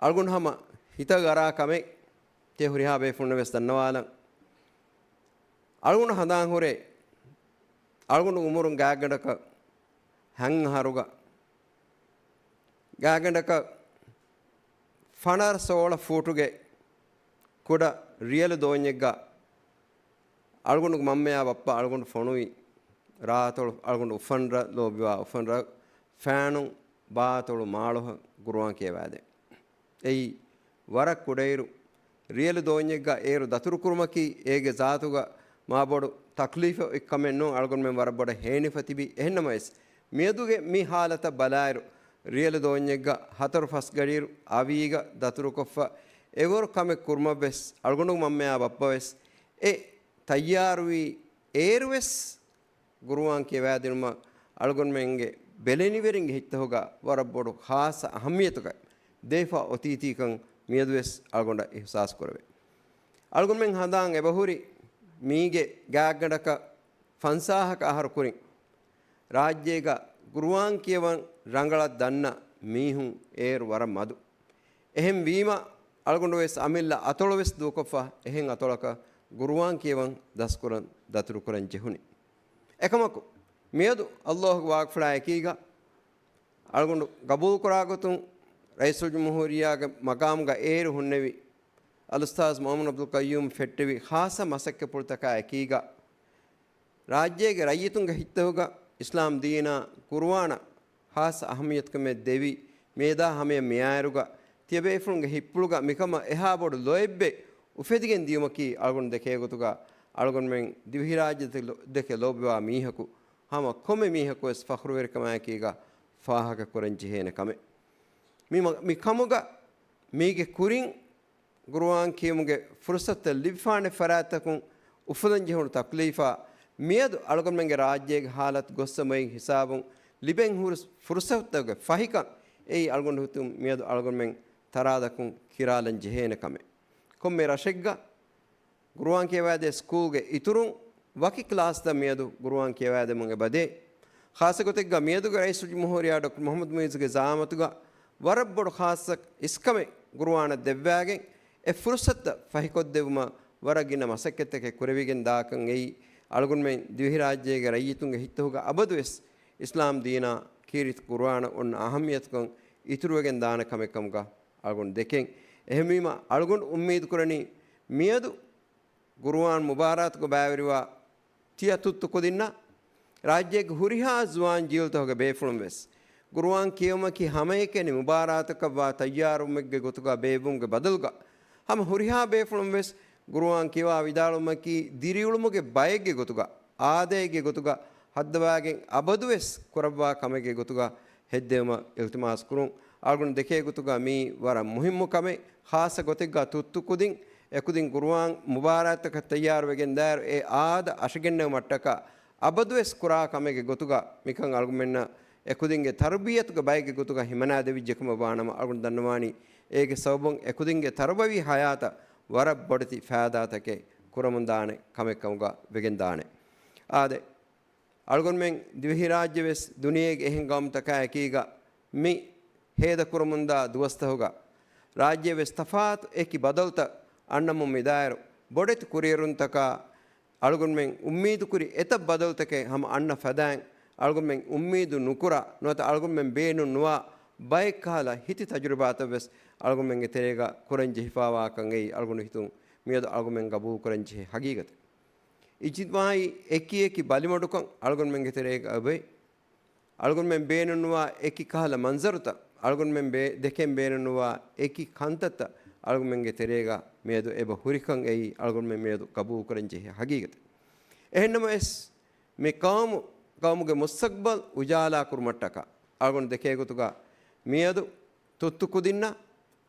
އަޅުގަނޑު ހަމަ ހިތަށް އަރާ ކަމެއް ތިޔަ ހުރިހާ ބޭފުޅުންނަށް ވެސް ދަންނަވާލަން. އަޅުގަނޑު ހަނދާން ހުރޭ، އަޅުގަނޑު އުމުރުން ގާތްގަނޑަކަށް ހަތް އަހަރުގަ ގާތްގަނޑަކަށް ފަނަރަ ސޯޅަ ފޫޓުގެ ކުޑަ ރިޔަލު ދޯންޏެއްގަ އަޅުގަނޑުގެ މަންމަޔާ ބައްޕަ އަޅުގަނޑު ފޮނުވި ރާއަތޮޅު އަޅުގަނޑު އުފަންރަށް ލޯބިވާ އުފަންރަށް ފާނުން ބާއަތޮޅު މާޅޮހަށް ޤުރުއާން ކިޔަވާދޭން. އެއީ ވަރަށް ކުޑައިރު ރިޔަލު ދޯންޏެއްގަ އޭރު ދަތުރުކުރުމަކީ އޭގެ ޒާތުގަ މާބޮޑު ތަކްލީފެއް އޮތް ކަމެއް ނޫން، އަޅުގަނޑުމެން ވަރަށް ބޮޑަށް ހޭނިފަ ތިބި. އެހެންނަމަވެސް، މިއަދުގެ މި ހާލަތަށް ބަލާއިރު، ރިޔަލު ދޯންޏެއްގަ ހަތަރު ފަސް ގަޑިއިރު އަވީގަ ދަތުރުކޮށްފަ އެވަރު ކަމެއް ކުރުމަށްވެސް، އަޅުގަނޑުގެ މަންމަޔާ ބައްޕަވެސް އެ ތައްޔާރުވީ. އޭރުވެސް ޤުރުއާން ކިޔަވާދިނުމަށް އަޅުގަނޑުމެންގެ ބެލެނިވެރިންގެ ހިތްތަކުގަ ވަރަށް ބޮޑު ޚާއްޞަ އަހައްމިޔަތުގަ ދޭފަ އޮތީތީކަން މިއަދުވެސް އަޅުގަނޑަށް އިޙްސާސް ކުރެވޭ. އަޅުގަނޑުމެން ހަނދާން އެބަހުރި މީގެ ގާތްގަނޑަކަށް ފަންސާހަކަށް އަހަރު ކުރިން ރާއްޖޭގަ ޤުރުއާން ކިޔަވަން ރަނގަޅަށް ދަންނަ މީހުން އޭރު ވަރަށް މަދު. އެހެންވީމަ، އަޅުގަނޑުވެސް އަމިއްލަ އަތޮޅުވެސް ދޫކޮށްފަ އެހެން އަތޮޅަކަށް ޤުރުއާން ކިޔަވަން ދަސްކުރަން ދަތުރުކުރަން ޖެހުނީ. އެކަމަކު، މިއަދު އައްލާހުގެ ވާގުފުޅާ އެކީގަ، އަޅުގަނޑު ގަބޫލުކުރާ ގޮތުން ރައީސުލްޖުމްހޫރިއްޔާގެ މަގާމުގަ އޭރު ހުންނެވި އަލްއުސްތާޛު މުޙައްމަދު އަބްދުލް ޤައްޔޫމް ފެއްޓެވި ޚާއްޞަ މަސައްކަތްޕުޅުތަކާ އެކީގަ، ރާއްޖޭގެ ރައްޔިތުންގެ ހިތްތަކުގަ އިސްލާމް ދީނާ ޤުރުއާނަށް ޚާއްޞަ އަހައްމިޔަތުކަމެއް ދެވި، މިއަދާ ހަމަޔަށް މިއާއިރުގަ ތިޔަބޭފުޅުންގެ ހިތްޕުޅުގަ މިކަމަށް އެހާ ބޮޑު ލޯތްބެއް އުފެދިގެން ދިޔުމަކީ އަޅުގަނޑު ދެކޭ ގޮތުގަ އަޅުގަނޑުމެން ދިވެހިރާއްޖެ ދެކެ ލޯބިވާ މީހަކު ހަމަ ކޮންމެ މީހަކުވެސް ފަޚުރުވެރިކަމާއެކީގަ ފާހަގަކުރަން ޖެހޭނެ ކަމެއް. މި މަ-، މި ކަމުގަ މީގެ ކުރިން ޤުރުއާން ކިޔުމުގެ ފުރުޞަތުތައް ލިބިފާނެ ފަރާތްތަކުން އުފުލަން ޖެހުނު ތަކްލީފާ މިއަދު އަޅުގަނޑުމެންގެ ރާއްޖޭގެ ހާލަތު ގޮއްސަ މައިގެ ހިސާބުން ލިބެން ހުރި ފުރުޞަތުތަކުގެ ފަހިކަން އެއީ އަޅުގަނޑު ހިތުން މިއަދު އަޅުގަނޑުމެން ތަރާދަކުން ކިރާލަން ޖެހޭނެ ކަމެއް. ކޮންމެ ރަށެއްގަ ޤުރުއާން ކިޔަވާދޭ ސްކޫލްގެ އިތުރުން ވަކި ކްލާސްތައް މިއަދު ޤުރުއާން ކިޔަވާދެމުން އެބަދޭ. ޚާއްޞަގޮތެއްގަ މިއަދުގެ ރައީސުލްޖުމްހޫރިއްޔާ ޑޮކްޓަރ މުޙައްމަދު މުޢިއްޒުގެ ޒަޢާމަތުގަ ވަރަށް ބޮޑު ޚާއްޞަ އިސްކަމެއް ޤުރުއާނަށް ދެއްވާގެން، އެ ފުރުޞަތުތައް ފަހިކޮށްދެއްވުމަށް ވަރަށް ގިނަ މަސައްކަތްތަކެއް ކުރެވިގެން ދާކަން އެއީ، އަޅުގަނޑުމެން ދިވެހިރާއްޖޭގެ ރައްޔިތުންގެ ހިތްތަކުގަ އަބަދުވެސް އިސްލާމް ދީނާ ކީރިތި ޤުރުއާނަށް އޮންނަ އަހައްމިޔަތުކަން އިތުރުވެގެން ދާނެ ކަމެއް ކަމުގަ އަޅުގަނޑު ދެކެން. އެހެންވީމަ، އަޅުގަނޑު އުއްމީދު ކުރަނީ، މިއަދު ގުރުއާން މުބާރާތުގަ ބައިވެރިވާ ތިޔަ ތުއްތު ކުދިންނަށް، ރާއްޖޭގެ ހުރިހާ ޒުވާން ޖީލުތަކުގެ ބޭފުޅުން ވެސް، ގުރުއާން ކިޔެވުމަކީ ހަމައެކަނި މުބާރާތަކަށްވާ ތައްޔާރުވުމެއްގެ ގޮތުގަ ބޭއްވުމުގެ ބަދަލުގަ، ހަމަ ހުރިހާ ބޭފުޅުން ވެސް ގުރުއާން ކިޔަވާ ވިދާޅުވުމަކީ ދިރިއުޅުމުގެ ބައެއްގެ ގޮތުގަ، އާދައެއްގެ ގޮތުގަ ހައްދަވާގެން އަބަދުވެސް ކުރައްވާ ކަމެއްގެ ގޮތުގަ ހެއްދެވުމަށް އިލްތިމާސް ކުރުން. އަޅުގަނޑު ދެކޭ ގޮތުގަ މީ ވަރަށް މުހިއްމު ކަމެއް. ޚާއްޞަ ގޮތެއްގަ ތުއްތު ކުދިން އެކުދިން ގުރުއާން މުބާރާތަކަށް ތައްޔާރުވެގެންދާއިރު، އެ އާދަ އަށަގެންނެވުމަށްޓަކާ އަބަދުވެސް ކުރާ ކަމެއްގެ ގޮތުގަ މިކަން އަޅުގަނޑުމެންނަށް އެކުދިންގެ ތަރުބިޔަތުގެ ބައެއްގެ ގޮތުގަ ހިމަނާދެވިއްޖެ ކަމަށް ވާނަމަ، އަޅުގަނޑު ދަންނަވާނީ އޭގެ ސަބަބުން އެކުދިންގެ ތަރުބަވީ ހަޔާތަށް ވަރަށް ބޮޑެތި ފައިދާތަކެއް ކުރަމުންދާނެ ކަމެއްކަމުގަ ވެގެންދާނެ. އާދެ، އަޅުގަނޑުމެން ދިވެހިރާއްޖެ ވެސް ދުނިޔޭގެ އެހެން ގައުމުތަކާ އެކީގަ މި ހޭދަކުރަމުންދާ ދުވަސްތަހުގަ ރާއްޖެ ވެސް ތަފާތު އެކި ބަދަލުތައް އަންނަމުން މިދާއިރު، ބޮޑެތި ކުރިއެރުންތަކާ އަޅުގަނޑުމެން އުއްމީދުކުރި އެތައް ބަދަލުތަކެއް ހަމަ އަންނަ ފަދައިން، އަޅުގަނޑުމެން އުއްމީދު ނުކުރާ، ނުވަތަ އަޅުގަނޑުމެން ބޭނުން ނުވާ ބައެއް ކަހަލަ ހިތި ތަޖުރިބާތައް ވެސް އަޅުގަނޑުމެންގެ ތެރޭގަ ކުރަން ޖެހިފާވާކަން އެއީ އަޅުގަނޑު ހިތުން މިއަދު އަޅުގަނޑުމެން ގަބޫލު ކުރަން ޖެހޭ ހަގީގަތެއް. އިޖްތިމާޢީ އެކި އެކި ބަލިމަޑުކަން އަޅުގަނޑުމެންގެ ތެރޭގަ އެބައޮތް. އަޅުގަނޑުމެން ބޭނުންނުވާ އެކި ކަހަލަ މަންޒަރުތައް، އަޅުގަނޑުމެން ބޭ-، ދެކެން ބޭނުންނުވާ އެކި ކަންތައްތައް އަޅުގަނޑުމެންގެ ތެރޭގަ މިއަދު އެބަ ހުރިކަން އެއީ އަޅުގަނޑުމެން މިއަދު ގަބޫލުކުރަން ޖެހޭ ހަގީގަތެއް. އެހެންނަމަވެސް، މި ޤައުމު، ޤައުމުގެ މުސްތަޤްބަލް އުޖާލާކުރުމަށްޓަކާ، އަޅުގަނޑު ދެކޭ ގޮތުގަ މިއަދު ތުއްތު ކުދިންނަށް،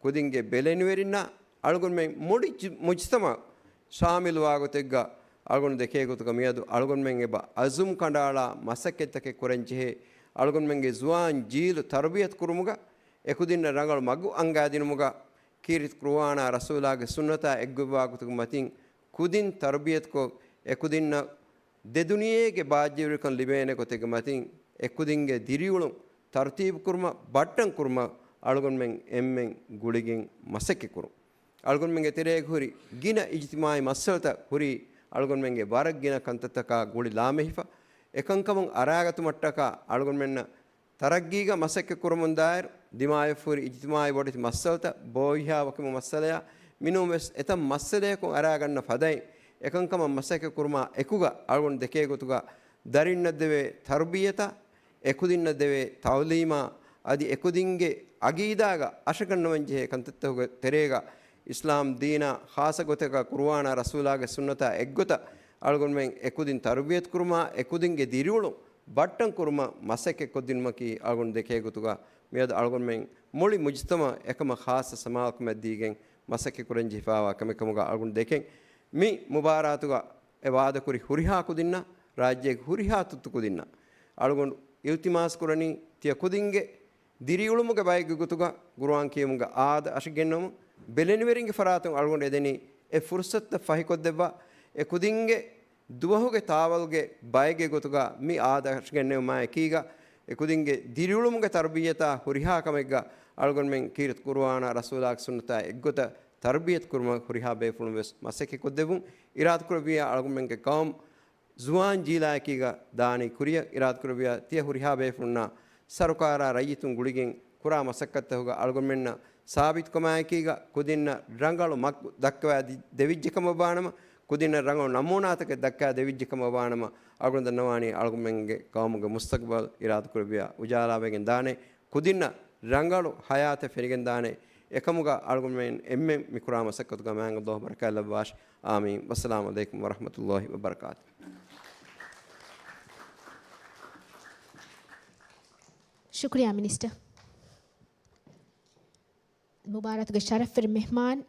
ކުދިންގެ ބެލެނިވެރިންނަށް، އަޅުގަނޑުމެން މުޅި ޖި-، މުޖްތަމަޢު ޝާމިލުވާ ގޮތެއްގަ އަޅުގަނޑު ދެކޭ ގޮތުގަ މިއަދު އަޅުގަނޑުމެން އެބަ އަޒުމް ކަނޑައަޅާ މަސައްކަތްތަކެއް ކުރަން ޖެހޭ. އަޅުގަނޑުމެންގެ ޒުވާން ޖީލު ތަރުބިޔަތު ކުރުމުގަ، އެކުދިންނަށް ރަނގަޅު މަގު އަންގާދިނުމުގަ، ކީރިތި ޤުރުއާނާ ރަސޫލާގެ ސުންނަތާ އެއްގޮތްވާ ގޮތުގެ މަތިން ކުދިން ތަރުބިޔަތުކޮށް، އެކުދިންނަށް ދެ ދުނިޔޭގެ ބާއްޖަވެރިކަން ލިބޭނެ ގޮތެއްގެ މަތިން، އެކުދިންގެ ދިރިއުޅުން ތަރުތީބު ކުރުމަށް، ބައްޓަން ކުރުމަށް އަޅުގަނޑުމެން އެންމެން ގުޅިގެން މަސައްކަތް ކުރުން. އަޅުގަނޑުމެންގެ ތެރޭގަ ހުރި ގިނަ އިޖްތިމާޢީ މައްސަލަތައް ހުރީ އަޅުގަނޑުމެންގެ ވަރަށް ގިނަ ކަންތައްތަކާ ގުޅި ލާމެހިފަ. އެކަންކަމުން އަރާގަތުމަށްޓަކާ އަޅުގަނޑުމެންނަށް ތަރައްގީގަ މަސައްކަތް ކުރަމުންދާއިރު، ދިމާވެފަ ހުރި އިޖްތިމާޢީ ބޮޑެތި މައްސަލަތައް ބޯހިޔާވަކިމު މައްސަލަޔާ، މިނޫންވެސް އެތައް މައްސަލަޔަކުން އަރާގަންނަ ފަދައިން، އެކަންކަމަށް މަސައްކަތް ކުރުމާ އެކުގަ އަޅުގަނޑު ދެކޭ ގޮތުގަ ދަރިންނަށް ދެވޭ ތަރުބިޔަތާ، އެކުދިންނަށް ދެވޭ ތަޢުލީމާ، އަދި އެކުދިންގެ ޢަޤީދާގަ އަށަގަންނަވަން ޖެހޭ ކަންތައްތަކުގެ ތެރޭގަ، އިސްލާމް ދީނާ ޚާއްޞަ ގޮތެއްގަ ޤުރުއާނާ ރަސޫލާގެ ސުންނަތާ އެއްގޮތަށް އަޅުގަނޑުމެން އެކުދިން ތަރުބިޔަތު ކުރުމާ، އެކުދިންގެ ދިރިއުޅުން ބައްޓަން ކުރުމަށް މަސައްކަތް ކޮށްދިނުމަކީ އަޅުގަނޑު ދެކޭ ގޮތުގަ މިއަދު އަޅުގަނޑުމެން މުޅި މުޖްތަމަޢު އެކަމަށް ޚާއްޞަ ސަމާލުކަމެއް ދީގެން މަސައްކަތް ކުރަން ޖެހިފާވާ ކަމެއް ކަމުގަ އަޅުގަނޑު ދެކެން، މި މުބާރާތުގަ އެ ވާދަކުރި ހުރިހާ ކުދިންނަށް، ރާއްޖޭގެ ހުރިހާ ތުއްތު ކުދިންނަށް އަޅުގަނޑު އިލްތިމާސް ކުރަނީ، ތިޔަ ކުދިންގެ ދިރިއުޅުމުގެ ބައެއްގެ ގޮތުގަ ޤުރުއާން ކިޔެވުމުގެ އާދަ އަށިގެންނެވުމަށް ބެލެނިވެރިންގެ ފަރާތުން އަޅުގަނޑު އެދެނީ އެ ފުރުޞަތުތައް ފަހިކޮށްދެއްވާ، އެ ކުދިންގެ ދުވަހުގެ ތާވަލްގެ ބައެއްގެ ގޮތުގަ މި އާދަ އަށިގެންނެވުމާ އެކީގަ، އެ ކުދިންގެ ދިރިއުޅުމުގެ ތަރުބިޔަތާ ހުރިހާ ކަމެއްގަ އަޅުގަނޑުމެން ކީރިތި ޤުރުއާނާ ރަސޫލާގެ ސުންނަތާ އެއްގޮތަށް ތަރުބިޔަތު ކުރުމަށް ހުރިހާ ބޭފުޅުން ވެސް މަސައްކަތް ކޮށްދެއްވުން. އިރާދަކުރެއްވިއްޔާ އަޅުގަނޑުމެންގެ ޤައުމު ޒުވާން ޖީލާއެކީގަ ދާނީ ކުރިއަށް އިރާދަކުރެއްވިއްޔާ، ތިޔަ ހުރިހާ ބޭފުޅުންނާ ސަރުކާރާ ރައްޔިތުން ގުޅިގެން ކުރާ މަސައްކަތްތަކުގަ އަޅުގަނޑުމެންނަށް ސާބިތުކަމާއެކީގަ ކުދިންނަށް ރަނގަޅު މަގު ދައްކަވާ ދި-، ދެވިއްޖެ ކަމަށް ވާނަމަ، ކުދިންނަށް ރަނގަޅު ނަމޫނާތަކެއް ދައްކާ ދެވިއްޖެ ކަމަށް ވާނަމަ، އަޅުގަނޑު ދަންނަވާނީ އަޅުގަނޑުމެންގެ ޤައުމުގެ މުސްތަޤްބަލް އިރާދަކުރެއްވިއްޔާ އުޖާލާވެގެން ދާނެ. ކުދިންނަށް ރަނގަޅު ޙަޔާތެއް ފެނިގެންދާނެ. އެކަމުގަ އަޅުގަނޑުމެން އެންމެން މިކުރާ މަސައްކަތުގަ މާތް ﷲ ބަރަކާތް ލައްވާށި. އާމީން. ވައްސަލާމު ޢަލައިކުމް ވަރަޙްމަތުﷲ ވަބަރަކާތު. ޝުކުރިއްޔާ މިނިސްޓަރ. މުބާރާތުގެ ޝަރަފްވެރި މެހްމާން،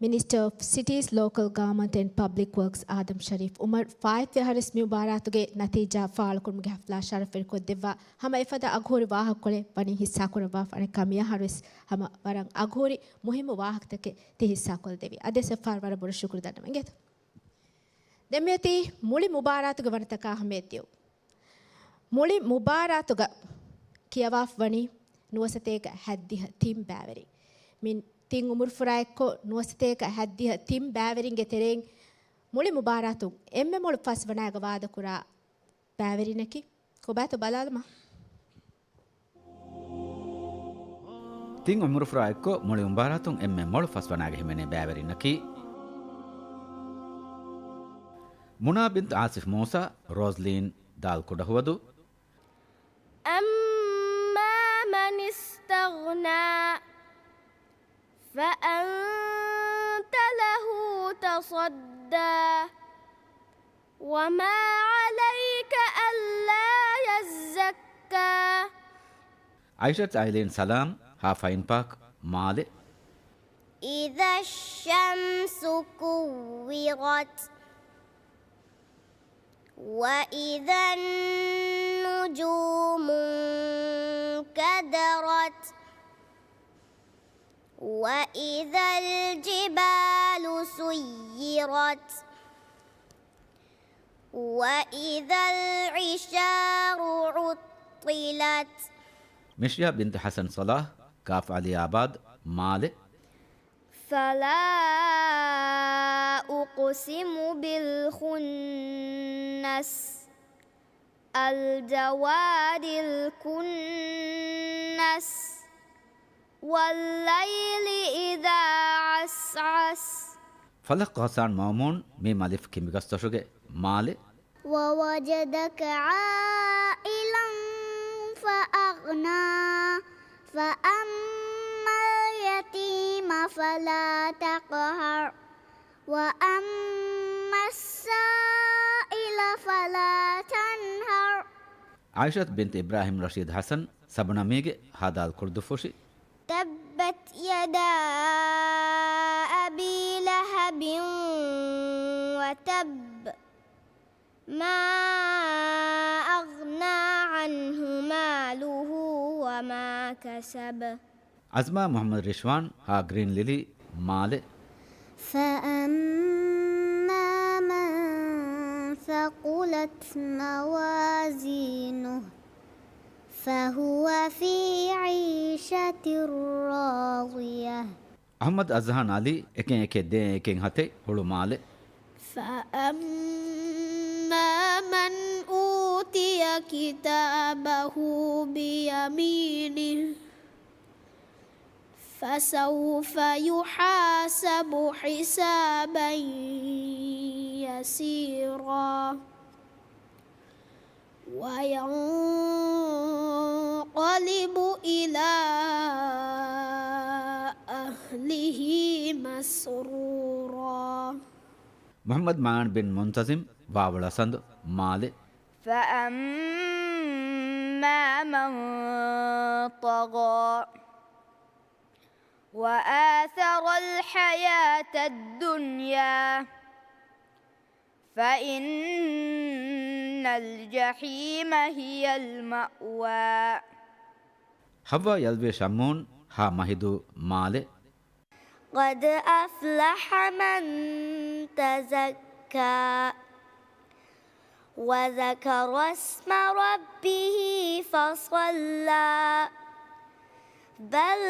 މިނިސްޓަރ އޮފް ސިޓީސް، ލޯކަލް ގާމަންޓް އެންޑް ޕަބްލިކް ވަރކްސް އާދަމް ޝަރީފް އުމަރު ފާއިތުވި އަހަރުވެސް މި މުބާރާތުގެ ނަތީޖާ ފާޅުކުރުމުގެ ޙަފްލާ ޝަރަފްވެރިކޮށްދެއްވާ ހަމަ އެފަދަ އަގުހުރި ވާހަކަކޮޅެއް ވަނީ ހިއްސާކުރައްވާފަ އަނެއްކާ މިއަހަރުވެސް ހަމަ ވަރަށް އަގުހުރި މުހިއްމު ވާހަކަތަކެއް ތި ހިއްސާކޮށްދެވީ. އަދިވެސް އެއްފަހަރު ވަރަށް ބޮޑަށް ޝުކުރު ދަންނަވަން އިނގޭތޯ. ދެން މިއޮތީ މުޅި މުބާރާތުގެ ވަނަތަކާ ހަމަޔަށްދިޔުން. މުޅި މުބާރާތުގަ ކިޔަވާފަ ވަނީ ނުވަސަތޭކަ ހައްދިހަ ތިން ބައިވެރިން. މި ތިން އުމުރުފުރާ އެއްކޮށް ނުވަސަތޭކަ ހައްދިހަ ތިން ބައިވެރިންގެ ތެރެއިން މުޅި މުބާރާތުން އެންމެ މޮޅު ފަސް ވަނައިގަ ވާދަކުރާ ބައިވެރިންނަކީ ކޮބާތޯ ބަލާލަމާ. ތިން އުމުރުފުރާ އެއްކޮށް މުޅި އުނބާރާތުން އެންމެ މޮޅު ފަސްވަނާގެ ހިމެނޭ ބައިވެރިންނަކީ، މުނާ ބިންތު އާސިފް މޫސާ، ރޯޒްލީން ދާލް ކުޑަހުވަދު، أما من استغنى فأنت له تصدى وما عليك ألا يزكى. އައިޝަތު އައިލީން ސަލާމް ހާ ފައިން ޕާކް މާލެ. إذا الشمس كورت وإذا النجوم انكدرت وإذا الجبال سيرت وإذا العشار عطلت. މިޝްޔާ ބިންތު ޙަސަން ޞަލާޙް، ކާފް ޢަލީ އާބާދު، މާލެ. فلا أقسم بالخنس الجوار الكنس والليل إذا عسعس. ފަލަޤް ޣައްޞާން މައުމޫން، މީމް އަލިފް ކިނބި ގަސްދޮށުގެ، މާލެ. ووجدك عائلا فأغنى فأما اليتيم فلا تقهر وأما السائل فلا تنهر. ޢާއިޝަތު ބިންތު އިބްރާހިމް ރަޝީދު ޙަސަން، ސަބުނަމީގެ ހާދާލް ކުޅުދުއްފުށި. تبت يدا أبي لهب وتب ما أغنى عنه ماله وما كسب. އަޒްމާ މުޙައްމަދު ރިޝްވާން ހާ ގްރީން ލިލީ، މާލެ. فأما من ثقلت موازينه فهو في عيشة راضية. އަޙްމަދު އަޒްހާން ޢަލީ، އެކެއް އެކެއް ދޭ އެކެއް ހަތެއް، ހުޅު މާލެ. فأما من أوتي كتابه بيمينه فسوف يحاسب حسابا يسيرا وينقلب إلى أهله مسرورا. މުޙައްމަދު މާން ބިން މުންތަޒިމް، ވާވު ޅަސަނދު، މާލެ. فأما من طغى وآثر الحياة الدنيا فإن الجحيم هي المأوى. ޙައްވާ ޔަލްވީ ޝައްމޫން ހާ މަހިދޫ، މާލެ. قد أفلح من تزكى وذكر اسم ربه فصلى بل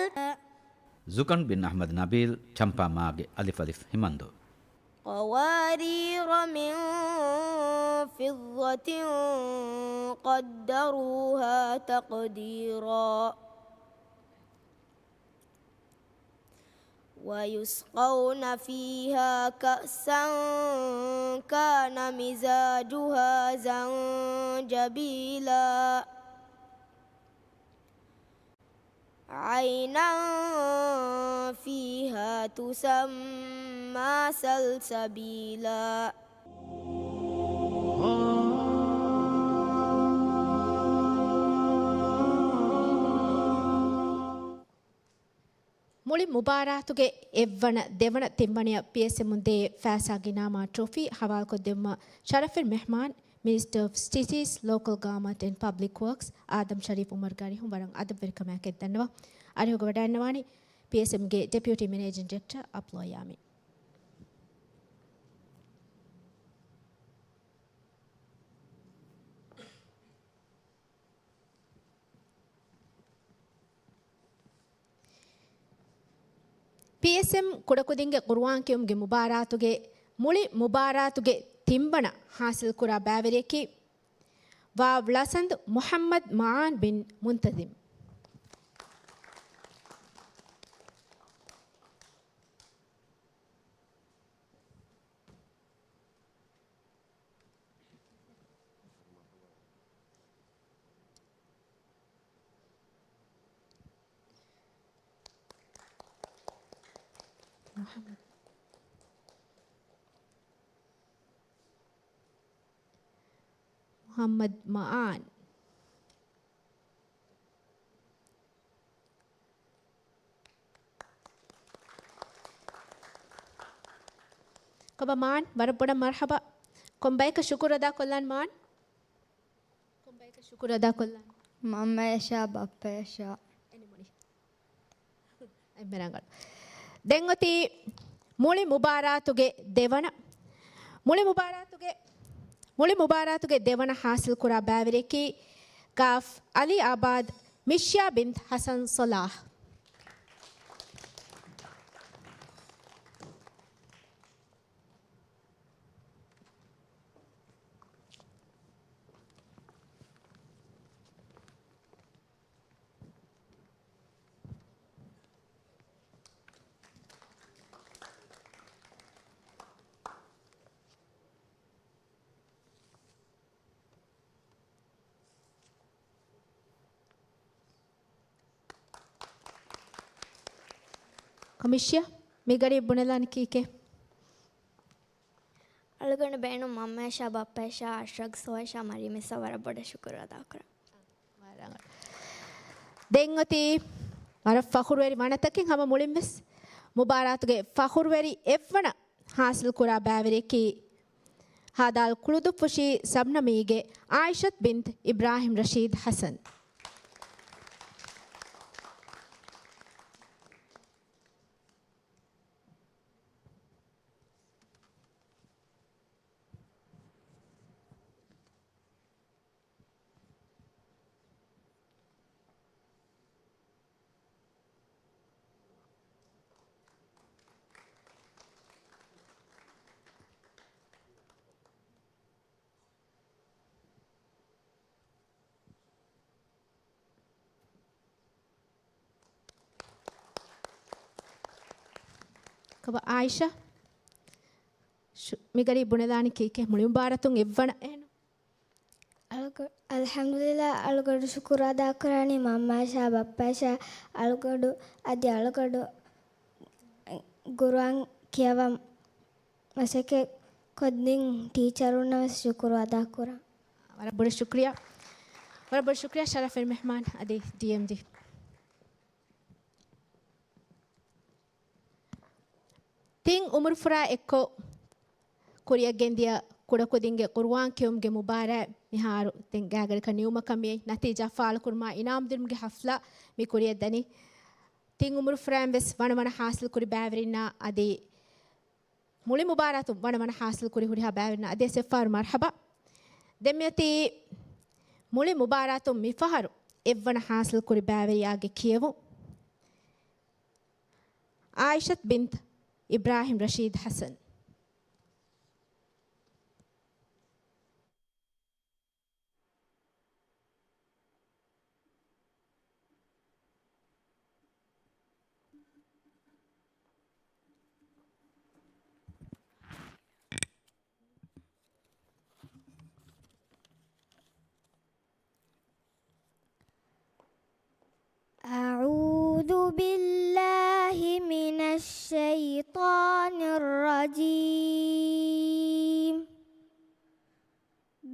ޒުކަން ބިން އަޙްމަދު ނަބީލް، ޗަމްޕާ މާގެ އަލިފް އަލިފް ހިމަންދޫ. قوارير من فضة قدروها تقديرا ويسقون فيها كأسا كان مزاجها زنجبيلا عينا فيها تسمى سلسبيلا. މުޅި މުބާރާތުގެ އެއްވަނަ، ދެވަނަ ތިންވަނަޔަށް ޕީއެސްއެމުން ދޭ ފައިސާގެ އިނާމާ ޓްރޮފީ ހަވާލުކޮށްދެއްވުމަށް ޝަރަފުވެރި މެހްމާން، މިނިސްޓަރ އޮފް ސިޓީސް، ލޯކަލް ގާމާ އެންޑް ޕަބްލިކް ވަރކްސް، އާދަމް ޝަރީފް އުމަރުގެ އަރިހުން ވަރަށް އަދަބުވެރިކަމާ ކެއްދަންނަވާ. އަރިހުގަ ވަޑައިންނަވާނީ ޕީއެސްއެމްގެ ޑެޕިއުޓީ މެނޭޖިން ޑިރެކްޓަރ އަޕްލޯ ޔާމީން. ޕީއެސްއެމް ކުޑަކުދިންގެ ޤުރުއާން ކިޔުމުގެ މުބާރާތުގެ މުޅި މުބާރާތުގެ ތިންވަނަ ހާސިލްކުރާ ބައިވެރިޔަކީ ވާވް ޅަސަނދު މުޙައްމަދު މަޢާން ބިން މުންތަޒިމް. މުޙައްމަދު. މުޙައްމަދު މަޢާން. ކޮބާ މާން، ވަރަށް ބޮޑަށް މަރްޙަބާ. ކޮންބަޔަކަށް ޝުކުރު އަދާ ކޮށްލާން މާން؟ ކޮންބަޔަކަށް ޝުކުރު އަދާ ކޮށްލާން؟ މަންމަޔަށާ ބައްޕަޔަށާ. އެނިމުނި. އެންމެ ރަނގަޅު. ދެން އޮތީ މުޅި މުބާރާތުގެ ދެވަނަ، މުޅި މުބާރާތުގެ، މުޅި މުބާރާތުގެ ދެވަނަ ޙާޞިލް ކުރާ ބައިވެރިޔަކީ ގާފް އަލީ އާބާދު މިޝްޔާ ބިންތު ޙަސަން ޞަލާޙް. ކޮމިޝިއަ، މިގަޑީ ބުނެލާނީ ކީކޭ؟ އަޅުގަނޑު ބޭނުން މަންމަޔަށާ ބައްޕަޔަށާ އަޝްރަފް ސޯއަށާ މަރީމް އިސް ވަރަށް ބޮޑަށް ޝުކުރު އަދާކުރަން. ދެން އޮތީ ވަރަށް ފަޚުރުވެރި ވަނަތަކެއް ހަމަ މުޅިން ވެސް މުބާރާތުގެ ފަޚުރުވެރި އެއްވަނަ ޙާޞިލް ކުރާ ބައިވެރިޔަކީ ހދ. ކުޅުދުއްފުށީ ސަބްނަމީގެ އާއިޝަތު ބިންތު އިބްރާހިމް ރަޝީދު ޙަސަން. ކޮބާ އާއިޝާ، ޝު-، މިގަޑީ ބުނެލާނީ ކީކޭ؟ މުޅި މުބާރާތުން އެއްވަނަ އެހެން. އަޅުގަ-، އަލްޙަމްދުލިއްލާ، އަޅުގަޑު ޝުކުރު އަދާކުރާނީ މަންމައަށާ ބައްޕައަށާ. އަޅުގަޑު އަދި އަޅުގަޑު ގުރުއާން ކިޔަވަން މަސައްކަތް ކޮށްދިން ޓީޗަރުންނަށް ވެސް ޝުކުރު އަދާކުރަން. ވަރަށް ބޮޑަށް ޝުކުރިޔާ. ވަރަށް ބޮޑަށް ޝުކުރިޔާ ޝަރަފުވެރި މެހްމާން އަދި ޑީއެމްޑީ. ތިން އުމުރުފުރާ އެއްކޮށް ކުރިއަށް ގެންދިޔަ ކުޑަކުދިންގެ ޤުރުއާން ކިޔުމުގެ މުބާރާތް މިހާރު ދެން ގާތްގަނޑަކަށް ނިމުމަކަށް މިއައީ. ނަތީޖާ ފާޅުކުރުމާ އިނާމް ދިނުމުގެ ޙަފްލާ މި ކުރިއަށް ދަނީ. ތިން އުމުރުފުރާއިން ވެސް ވަނަ ވަނަ ޙާޞިލް ކުރި ބައިވެރިންނާ އަދި މުޅި މުބާރާތުން ވަނަ ވަނަ ޙާޞިލް ކުރި ހުރިހާ ބައިވެރިންނަށް އަދިވެސް އެއްފަހަރު މަރްޙަބާ. ދެން މިއޮތީ މުޅި މުބާރާތުން މިފަހަރު އެއްވަނަ ޙާޞިލް ކުރި ބައިވެރިޔާގެ ކިޔެވުން. އާއިޝަތު ބިންތު އިބްރާހިމް ރަޝީދު ޙަސަން. أعوذ بالله من الشيطان الرجيم.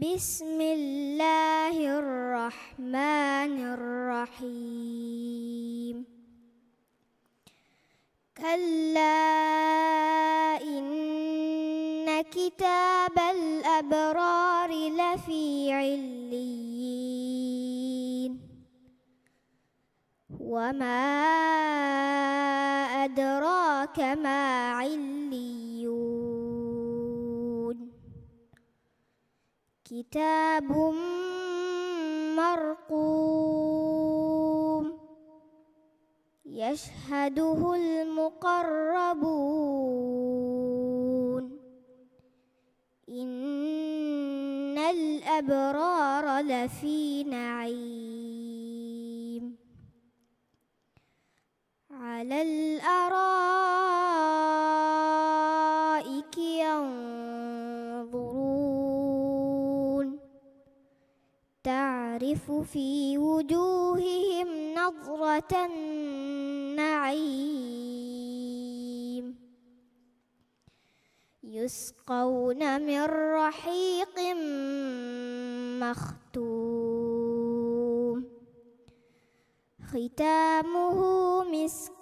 بسم الله الرحمن الرحيم. كلا إن كتاب الأبرار لفي عليين. وما أدراك ما عليون. كتاب مرقوم. يشهده المقربون. إن الأبرار لفي نعيم. على الأرائك ينظرون. تعرف في وجوههم نضرة النعيم. يسقون من رحيق مختوم. ختامه مسك،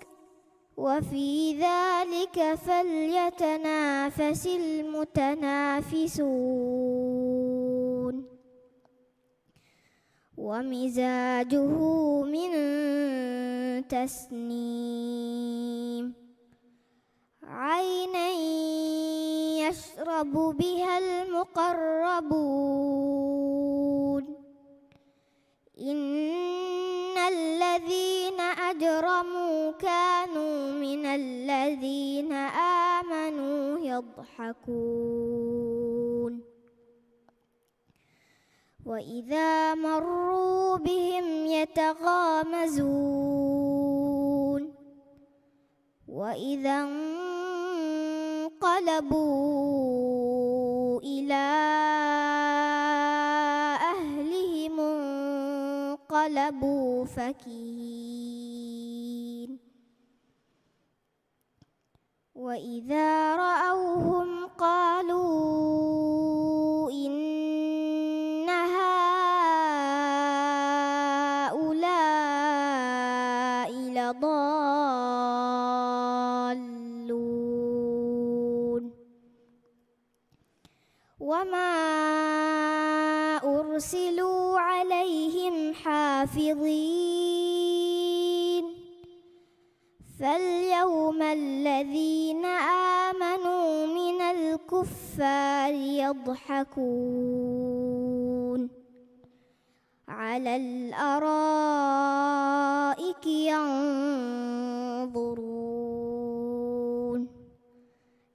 وفي ذلك فليتنافس المتنافسون. ومزاجه من تسنيم. عينا يشرب بها المقربون. إن الذين أجرموا كانوا من الذين آمنوا يضحكون. وإذا مروا بهم يتغامزون. وإذا انقلبوا إلى أهلهم انقلبوا فكهين. وإذا رأوهم قالوا إن هؤلاء لضالون. وما أرسلوا عليهم حافظين. فاليوم الذين آمنوا من الكفار يضحكون على الأرائك ينظرون.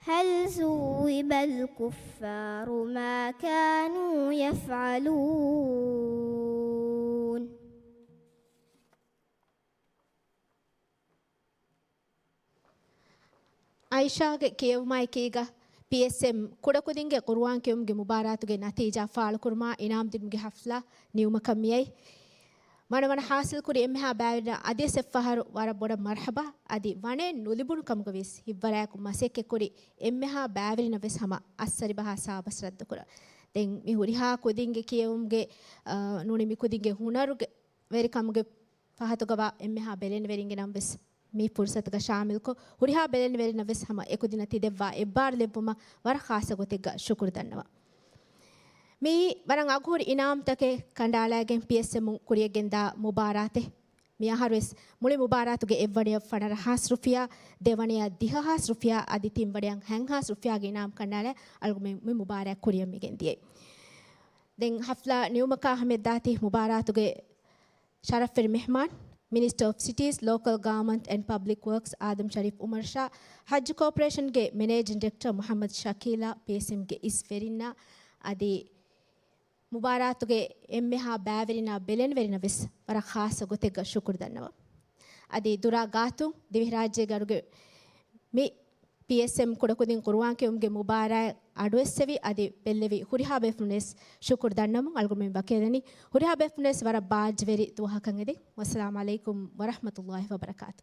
هل ثوب الكفار ما كانوا يفعلون. އައިޝާގެ ކިޔެވުމާއެކީގަ، ޕީއެސްއެމް ކުޑަކުދިންގެ ޤުރުއާން ކިޔުމުގެ މުބާރާތުގެ ނަތީޖާ ފާޅުކުރުމާ އިނާމްދިނުމުގެ ޙަފްލާ ނިމުމަކަށް މިއައީ. ވަނަވަނަ ޙާޞިލްކުރި އެންމެހާ ބައިވެރިންނަށް އަދިވެސް އެއްފަހަރު ވަރަށް ބޮޑަށް މަރްޙަބާ. އަދި ވަނައެއް ނުލިބުނު ކަމުގަ ވިޔަސް ހިތްވަރާއެކު މަސައްކަތްކުރި އެންމެހާ ބައިވެރިންނަށް ވެސް ހަމަ އައްސަރިބަހާ ސާބަސް ރައްދުކުރަން. ދެން މި ހުރިހާ ކުދިންގެ ކިޔެވުމުގެ، އާ، ނޫނީ މި ކުދިންގެ ހުނަރުގެ ވެރިކަމުގެ ފަހަތުގަވާ އެންމެހާ ބެލެނިވެރިންގެ ނަން ވެސް މި ފުރުސަތުގަ ޝާމިލްކޮށް، ހުރިހާ ބެލެނިވެރިންނަށް ވެސް ހަމަ އެކުދިންނަށް ތި ދެއްވާ އެއްބާރުލެއްވުމަށް ވަރަށް ޚާއްޞަ ގޮތެއްގަ ޝުކުރު ދަންނަވަން. މިއީ ވަރަށް އަގުހުރި އިނާމްތަކެއް ކަނޑައަޅައިގެން ޕީއެސްއެމުން ކުރިޔަށްގެންދާ މުބާރާތެއް. މިއަހަރުވެސް މުޅި މުބާރާތުގެ އެއްވަނަޔަށް ފަނަރަ ހާސް ރުފިޔާ، ދެވަނަޔަށް ދިހަ ހާސް ރުފިޔާ އަދި ތިންވަނަޔަށް ހަތް ހާސް ރުފިޔާގެ އިނާމް ކަނޑައަޅައި އަޅުގަނޑުމެން މި މުބާރާތް ކުރިޔަށް މިގެންދިޔައީ. ދެން ހަފްލާ ނިމުމަކާ ހަމަޔަށްދާތީ މުބާރާތުގެ ޝަރަފްވެރި މެހްމާން، މިނިސްޓަރ އޮފް ސިޓީސް، ލޯކަލް ގާމަންޓް އެންޑް ޕަބްލިކް ވަރކްސް، އާދަމް ޝަރީފް އުމަރު ޝާ، ޙައްޖު ކޯޕަރޭޝަންގެ މެނޭޖިން ޑިރެކްޓަރ މުޙައްމަދު ޝަކީލާ، ޕީއެސްއެމްގެ އިސް ވެރިންނާ އަދި މުބާރާތުގެ އެންމެހާ ބައިވެރިންނާ ބެލެނިވެރިންނަށް ވެސް ވަރަށް ޚާއްޞަ ގޮތެއްގަ ޝުކުރު ދަންނަވަން. އަދި ދުރާ ގާތުން ދިވެހިރާއްޖޭގެ އަޑުގެ މި ޕީއެސްއެމް ކުޑަކުދިން ޤުރުއާން ކިޔުމުގެ މުބާރާތް އަޑުއެއްސެވި އަދި ބެއްލެވި ހުރިހާ ބޭފުޅުންވެސް ޝުކުރު ދަންނަވަމުން އަޅުގަނޑުމެން ވަކިވެލަނީ. ހުރިހާ ބޭފުޅުންވެސް ވަރަށް ބާއްޖަވެރި ދުވަހަކަށް އެދެން. ވައްސަލާމް ޢަލައިކުމް ވަރަޙްމަތުﷲ ވަބަރަކާތު.